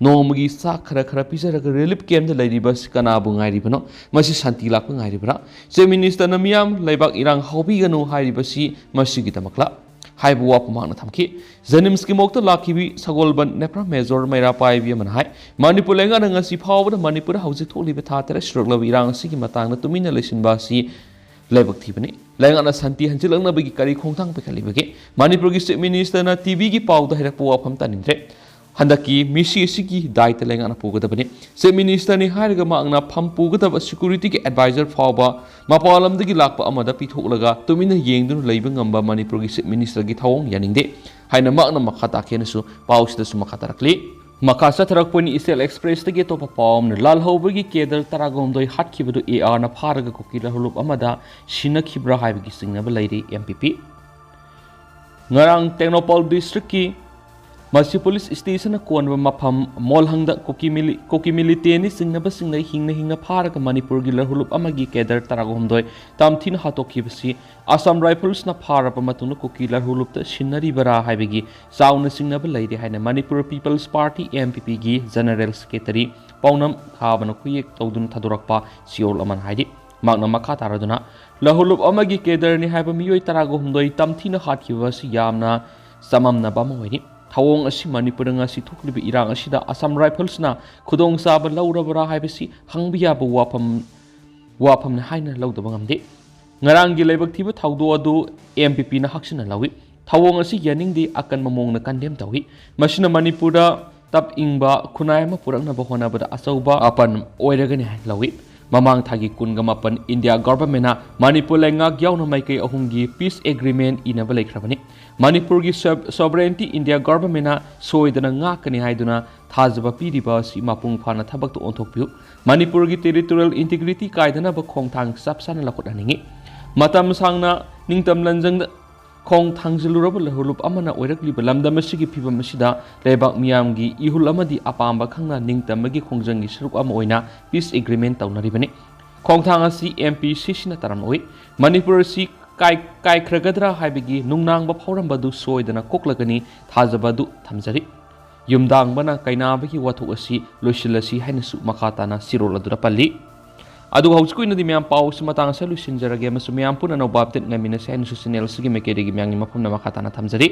ꯅꯣꯡꯃꯒꯤ ꯆꯥꯛ ꯈꯔ ꯈꯔ ꯄꯤꯖꯔꯒ relief camp ꯇ ꯂꯩꯔꯤꯕ ꯑꯁꯤ ꯀꯅꯥꯕꯨ ꯉꯥꯏꯔꯤꯕꯅꯣ? ꯃꯁꯤ ꯁꯥꯟꯇꯤ ꯂꯥꯛꯄ ꯉꯥꯏꯔꯤꯕ꯭ꯔꯥ? Chief Minister ꯅ ꯃꯤꯌꯥꯝ ꯂꯩꯕꯥꯛ ꯏꯔꯥꯡ ꯍꯧꯕꯤꯒꯅꯨ ꯍꯥꯏꯔꯤꯕꯁꯤ ꯃꯁꯤꯒꯤꯗꯃꯛꯂ? ꯍꯥꯏꯕ ꯋꯥꯐꯝ ꯃꯍꯥꯛꯅ ꯊꯝꯈꯤ꯫ JNIMS ꯀꯤ ꯃꯣꯛꯇ ꯂꯥꯛꯈꯤꯕꯤ ꯁꯒꯣꯜꯕꯟ ꯅꯦꯄ꯭ꯔꯥ ꯃꯦꯖꯣꯔ ꯃꯩꯔꯥ ꯄꯥꯏꯕꯤ ꯑꯃꯅ ꯍꯥꯏ, ꯃꯅꯤꯄꯨꯔ ꯂꯩꯉꯥꯛꯅ ꯉꯁꯤ ꯐꯥꯎꯕꯗ ꯃꯅꯤꯄꯨꯔꯗ ꯍꯧꯖꯤꯛ ꯊꯣꯛꯂꯤꯕ ꯊꯥ ꯇꯔꯦꯠ ꯁꯨꯔꯛꯂꯕ ꯏꯔꯥꯡ ꯑꯁꯤꯒꯤ ꯃꯇꯥꯡꯗ ꯇꯨꯃꯤꯟꯅ ꯂꯩꯁꯤꯟꯕ ꯑꯁꯤ ꯂꯥꯏꯕꯛ ꯊꯤꯕꯅꯤ꯫ ꯂꯩꯉꯥꯛꯅ ꯁꯥꯟꯇꯤ ꯍꯟꯖꯤꯜꯂꯛꯅꯕꯒꯤ ꯀꯔꯤ ꯈꯣꯡꯊꯥꯡ ꯄꯥꯏꯈꯠꯂꯤꯕꯒꯦ? ꯃꯅꯤꯄꯨꯔꯒꯤ Chief Minister ꯅ TV ꯒꯤ ꯄꯥꯎꯗ ꯍꯥꯏꯔꯛꯄ ꯋꯥꯐꯝ ꯇꯥꯅꯤꯡꯗ꯭ꯔꯦ꯫ ꯍꯟꯗꯛꯀꯤ ꯃꯤꯁꯤ ꯑꯁꯤꯒꯤ ꯗꯥꯏꯇ ꯂꯩꯉꯥꯛꯅ ꯄꯨꯒꯗꯕꯅꯤ꯫ Chief Minister ꯅꯤ ꯍꯥꯏꯔꯒ ꯃꯍꯥꯛꯅ ꯐꯝ ꯄꯨꯒꯗꯕ security ꯒꯤ advisor ꯐꯥꯎꯕ ꯃꯄꯥꯟ ꯂꯝꯗꯒꯤ ꯂꯥꯛꯄ ꯑꯃꯗ ꯄꯤꯊꯣꯛꯂꯒ ꯇꯨꯃꯤꯟꯅ ꯌꯦꯡꯗꯨꯅ ꯂꯩꯕ ꯉꯝꯕ ꯃꯅꯤꯄꯨꯔꯒꯤ Chief Minister ꯒꯤ ꯊꯧꯑꯣꯡ ꯌꯥꯅꯤꯡꯗꯦ ꯍꯥꯏꯅ ꯃꯍꯥꯛꯅ ꯃꯈꯥ ꯇꯥꯈꯤ ꯍꯥꯏꯅꯁꯨ ꯄꯥꯎꯁꯤꯗꯁꯨ ꯃꯈꯥ ꯇꯥꯔꯛꯂꯤ꯫ ꯃꯈꯥ ꯆꯠꯊꯔꯛꯄꯅꯤ ꯏꯆꯦꯜ Express ꯇꯒꯤ ꯑꯇꯣꯞꯄ ꯄꯥꯎ ꯑꯃꯅ, ꯂꯥꯜꯍꯧꯕꯒꯤ cadre ꯇꯔꯥꯒꯍꯨꯝꯗꯣꯏ ꯍꯥꯠꯈꯤꯕꯗꯨ AR ꯅ ꯐꯥꯔꯒ ꯀꯨꯀꯤ ꯂꯥꯜꯍꯧꯂꯨꯞ ꯑꯃꯗ ꯁꯤꯟꯅꯈꯤꯕ꯭ꯔꯥ ꯍꯥꯏꯕꯒꯤ ꯆꯤꯡꯅꯕ ꯂꯩꯔꯤ꯫ MPP ꯉꯔꯥꯡ ꯇꯦꯡꯅꯧꯄꯜ district ꯀꯤ ꯃꯁꯤ police station ꯅ ꯀꯣꯟꯕ ꯃꯐꯝ ꯃꯣꯜꯍꯪꯗ ꯀꯨꯀꯤ ꯃꯤꯂꯤ-, ꯀꯨꯀꯤ militant ꯅꯤ ꯆꯤꯡꯅꯕꯁꯤꯡꯅ ꯍꯤꯡꯅ ꯍꯤꯡꯅ ꯐꯥꯔꯒ ꯃꯅꯤꯄꯨꯔꯒꯤ ꯂꯥꯜꯍꯧꯂꯨꯞ ꯑꯃꯒꯤ cadre ꯇꯔꯥꯒꯍꯨꯝꯗꯣꯏ ꯇꯝꯊꯤꯅ ꯍꯥꯠꯇꯣꯛꯈꯤꯕꯁꯤ Assam Rifles ꯅ ꯐꯥꯔꯕ ꯃꯇꯨꯡꯗ ꯀꯨꯀꯤ ꯂꯥꯜꯍꯧꯂꯨꯞꯇ ꯁꯤꯟꯅꯔꯤꯕꯔꯥ ꯍꯥꯏꯕꯒꯤ ꯆꯥꯎꯅ ꯆꯤꯡꯅꯕ ꯂꯩꯔꯤ ꯍꯥꯏꯅ Manipur People's Party, MPP ꯒꯤ General Secretary ꯄꯥꯎꯅꯝ ꯈꯥꯕꯅ ꯈꯨꯌꯦꯛ ꯇꯧꯗꯨꯅ ꯊꯥꯗꯣꯔꯛꯄ ꯆꯦꯔꯣꯜ ꯑꯃꯅ ꯍꯥꯏꯔꯤ꯫ ꯃꯍꯥꯛꯅ ꯃꯈꯥ ꯇꯥꯔꯗꯨꯅ, ꯂꯥꯜꯍꯧꯂꯨꯞ ꯑꯃꯒꯤ cadre ꯅꯤ ꯍꯥꯏꯕ ꯃꯤꯑꯣꯏ ꯇꯔꯥꯒꯍꯨꯝꯗꯣꯏ ꯇꯝꯊꯤꯅ ꯍꯥꯠꯈꯤꯕ ꯑꯁꯤ ꯌꯥꯝꯅ ꯆꯃꯝꯅꯕ ꯑꯃ ꯑꯣꯏꯔꯤ꯫ ꯊꯧꯑꯣꯡ ꯑꯁꯤ ꯃꯅꯤꯄꯨꯔꯗ ꯉꯁꯤ ꯊꯣꯛꯂꯤꯕ ꯏꯔꯥꯡ ꯑꯁꯤꯗ Assam Rifles ꯅ ꯈꯨꯗꯣꯡꯆꯥꯕ ꯂꯧꯔꯕ꯭ꯔꯥ ꯍꯥꯏꯕꯁꯤ ꯍꯪꯕ ꯌꯥꯕ ꯋꯥꯐꯝ, ꯋꯥꯐꯝꯅꯤ ꯍꯥꯏꯅ ꯂꯧꯗꯕ ꯉꯝꯗꯦ꯫ ꯉꯔꯥꯡꯒꯤ ꯂꯥꯏꯕꯛ ꯊꯤꯕ ꯊꯧꯗꯣꯛ ꯑꯗꯨ MPP ꯅ ꯍꯛꯆꯤꯟꯅ ꯂꯧꯏ꯫ ꯊꯧꯑꯣꯡ ꯑꯁꯤ ꯌꯥꯅꯤꯡꯗꯦ, ꯑꯀꯟꯕ ꯃꯑꯣꯡꯗ condemn ꯇꯧꯏ꯫ ꯃꯁꯤꯅ ꯃꯅꯤꯄꯨꯔꯗ ꯇꯞ ꯏꯪꯕ ꯈꯨꯟꯅꯥꯏ ꯑꯃ ꯄꯨꯔꯛꯅꯕ ꯍꯣꯠꯅꯕꯗ ꯑꯆꯧꯕ ꯋꯥꯄꯟ ꯑꯣꯏꯔꯒꯅꯤ ꯍꯥꯏꯅ ꯂꯧꯏ꯫ ꯃꯃꯥꯡ ꯊꯥꯒꯤ ꯀꯨꯟꯒ ꯃꯥꯄꯟ India Government ꯅ ꯃꯅꯤꯄꯨꯔ ꯂꯩꯉꯥꯛ ꯌꯥꯎꯅ ꯃꯥꯏꯀꯩ ꯑꯍꯨꯝꯒꯤ peace agreement ꯏꯅꯕ ꯂꯩꯈ꯭ꯔꯕꯅꯤ꯫ ꯃꯅꯤꯄꯨꯔꯒꯤ sob-, sovereignty India Government ꯅ ꯁꯣꯏꯗꯅ ꯉꯥꯛꯀꯅꯤ ꯍꯥꯏꯗꯨꯅ ꯊꯥꯖꯕ ꯄꯤꯔꯤꯕ ꯑꯁꯤ ꯃꯄꯨꯡ ꯐꯥꯅ ꯊꯕꯛꯇ ꯑꯣꯟꯊꯣꯛꯄꯤꯌꯨ꯫ ꯃꯅꯤꯄꯨꯔꯒꯤ territorial integrity ꯀꯥꯏꯗꯅꯕ ꯈꯣꯡꯊꯥꯡ ꯆꯞ ꯆꯥꯅ ꯂꯧꯈꯠꯍꯟꯅꯤꯡꯏ꯫ ꯃꯇꯝ ꯁꯥꯡꯅ ꯅꯤꯡꯇꯝ ꯂꯟꯖꯪꯗ ꯈꯣꯡ ꯊꯥꯡꯖꯤꯜꯂꯨꯔꯕ ꯂꯥꯜꯍꯧꯂꯨꯞ ꯑꯃꯅ ꯑꯣꯏꯔꯛꯂꯤꯕ ꯂꯝꯗꯝ ꯑꯁꯤꯒꯤ ꯐꯤꯕꯝ ꯑꯁꯤꯗ ꯂꯩꯕꯥꯛ ꯃꯤꯌꯥꯝꯒꯤ ꯏꯍꯨꯜ ꯑꯃꯗꯤ ꯑꯄꯥꯝꯕ ꯈꯪꯅ ꯅꯤꯡꯇꯝꯕꯒꯤ ꯈꯣꯡꯖꯪꯒꯤ ꯁꯔꯨꯛ ꯑꯃ ꯑꯣꯏꯅ peace agreement ꯇꯧꯅꯔꯤꯕꯅꯤ꯫ ꯈꯣꯡꯊꯥꯡ ꯑꯁꯤ MPCC ꯅ ꯇꯥꯔꯝꯂꯣꯏ꯫ ꯃꯅꯤꯄꯨꯔ ꯑꯁꯤ ꯀꯥꯏ-, ꯀꯥꯏꯈ꯭ꯔꯒꯗ꯭ꯔꯥ ꯍꯥꯏꯕꯒꯤ ꯅꯨꯡꯅꯥꯡꯕ ꯐꯥꯎꯔꯝꯕꯗꯨ ꯁꯣꯏꯗꯅ ꯀꯣꯛꯂꯒꯅꯤ ꯊꯥꯖꯕ ꯑꯗꯨ ꯊꯝꯖꯔꯤ꯫ ꯌꯨꯝꯗꯥꯡꯕꯅ ꯀꯩꯅꯥꯕꯒꯤ ꯋꯥꯊꯣꯛ ꯑꯁꯤ ꯂꯣꯏꯁꯤꯜꯂꯁꯤ ꯍꯥꯏꯅꯁꯨ ꯃꯈꯥ ꯇꯥꯅ ꯆꯤꯔꯣꯜ ꯑꯗꯨꯗ ꯄꯜꯂꯤ꯫ ꯑꯗꯨꯒ ꯍꯧꯖꯤꯛꯀꯤ ꯑꯣꯏꯅꯗꯤ ꯃꯌꯥꯝ ꯄꯥꯎ ꯑꯁꯤ ꯃꯇꯥꯡ ꯑꯁꯤꯗ ꯂꯣꯏꯁꯤꯟꯖꯔꯒꯦ ꯑꯃꯁꯨꯡ ꯃꯌꯥꯝ ꯄꯨꯟꯅ ꯑꯅꯧꯕ update ꯉꯥꯏꯃꯤꯟꯅꯁꯤ ꯍꯥꯏꯅꯁꯨ channel ꯑꯁꯤꯒꯤ ꯃꯥꯏꯀꯩꯗꯒꯤ ꯃꯌꯥꯝꯒꯤ ꯃꯐꯝꯗ ꯃꯈꯥ ꯇꯥꯅ ꯊꯝꯖꯔꯤ꯫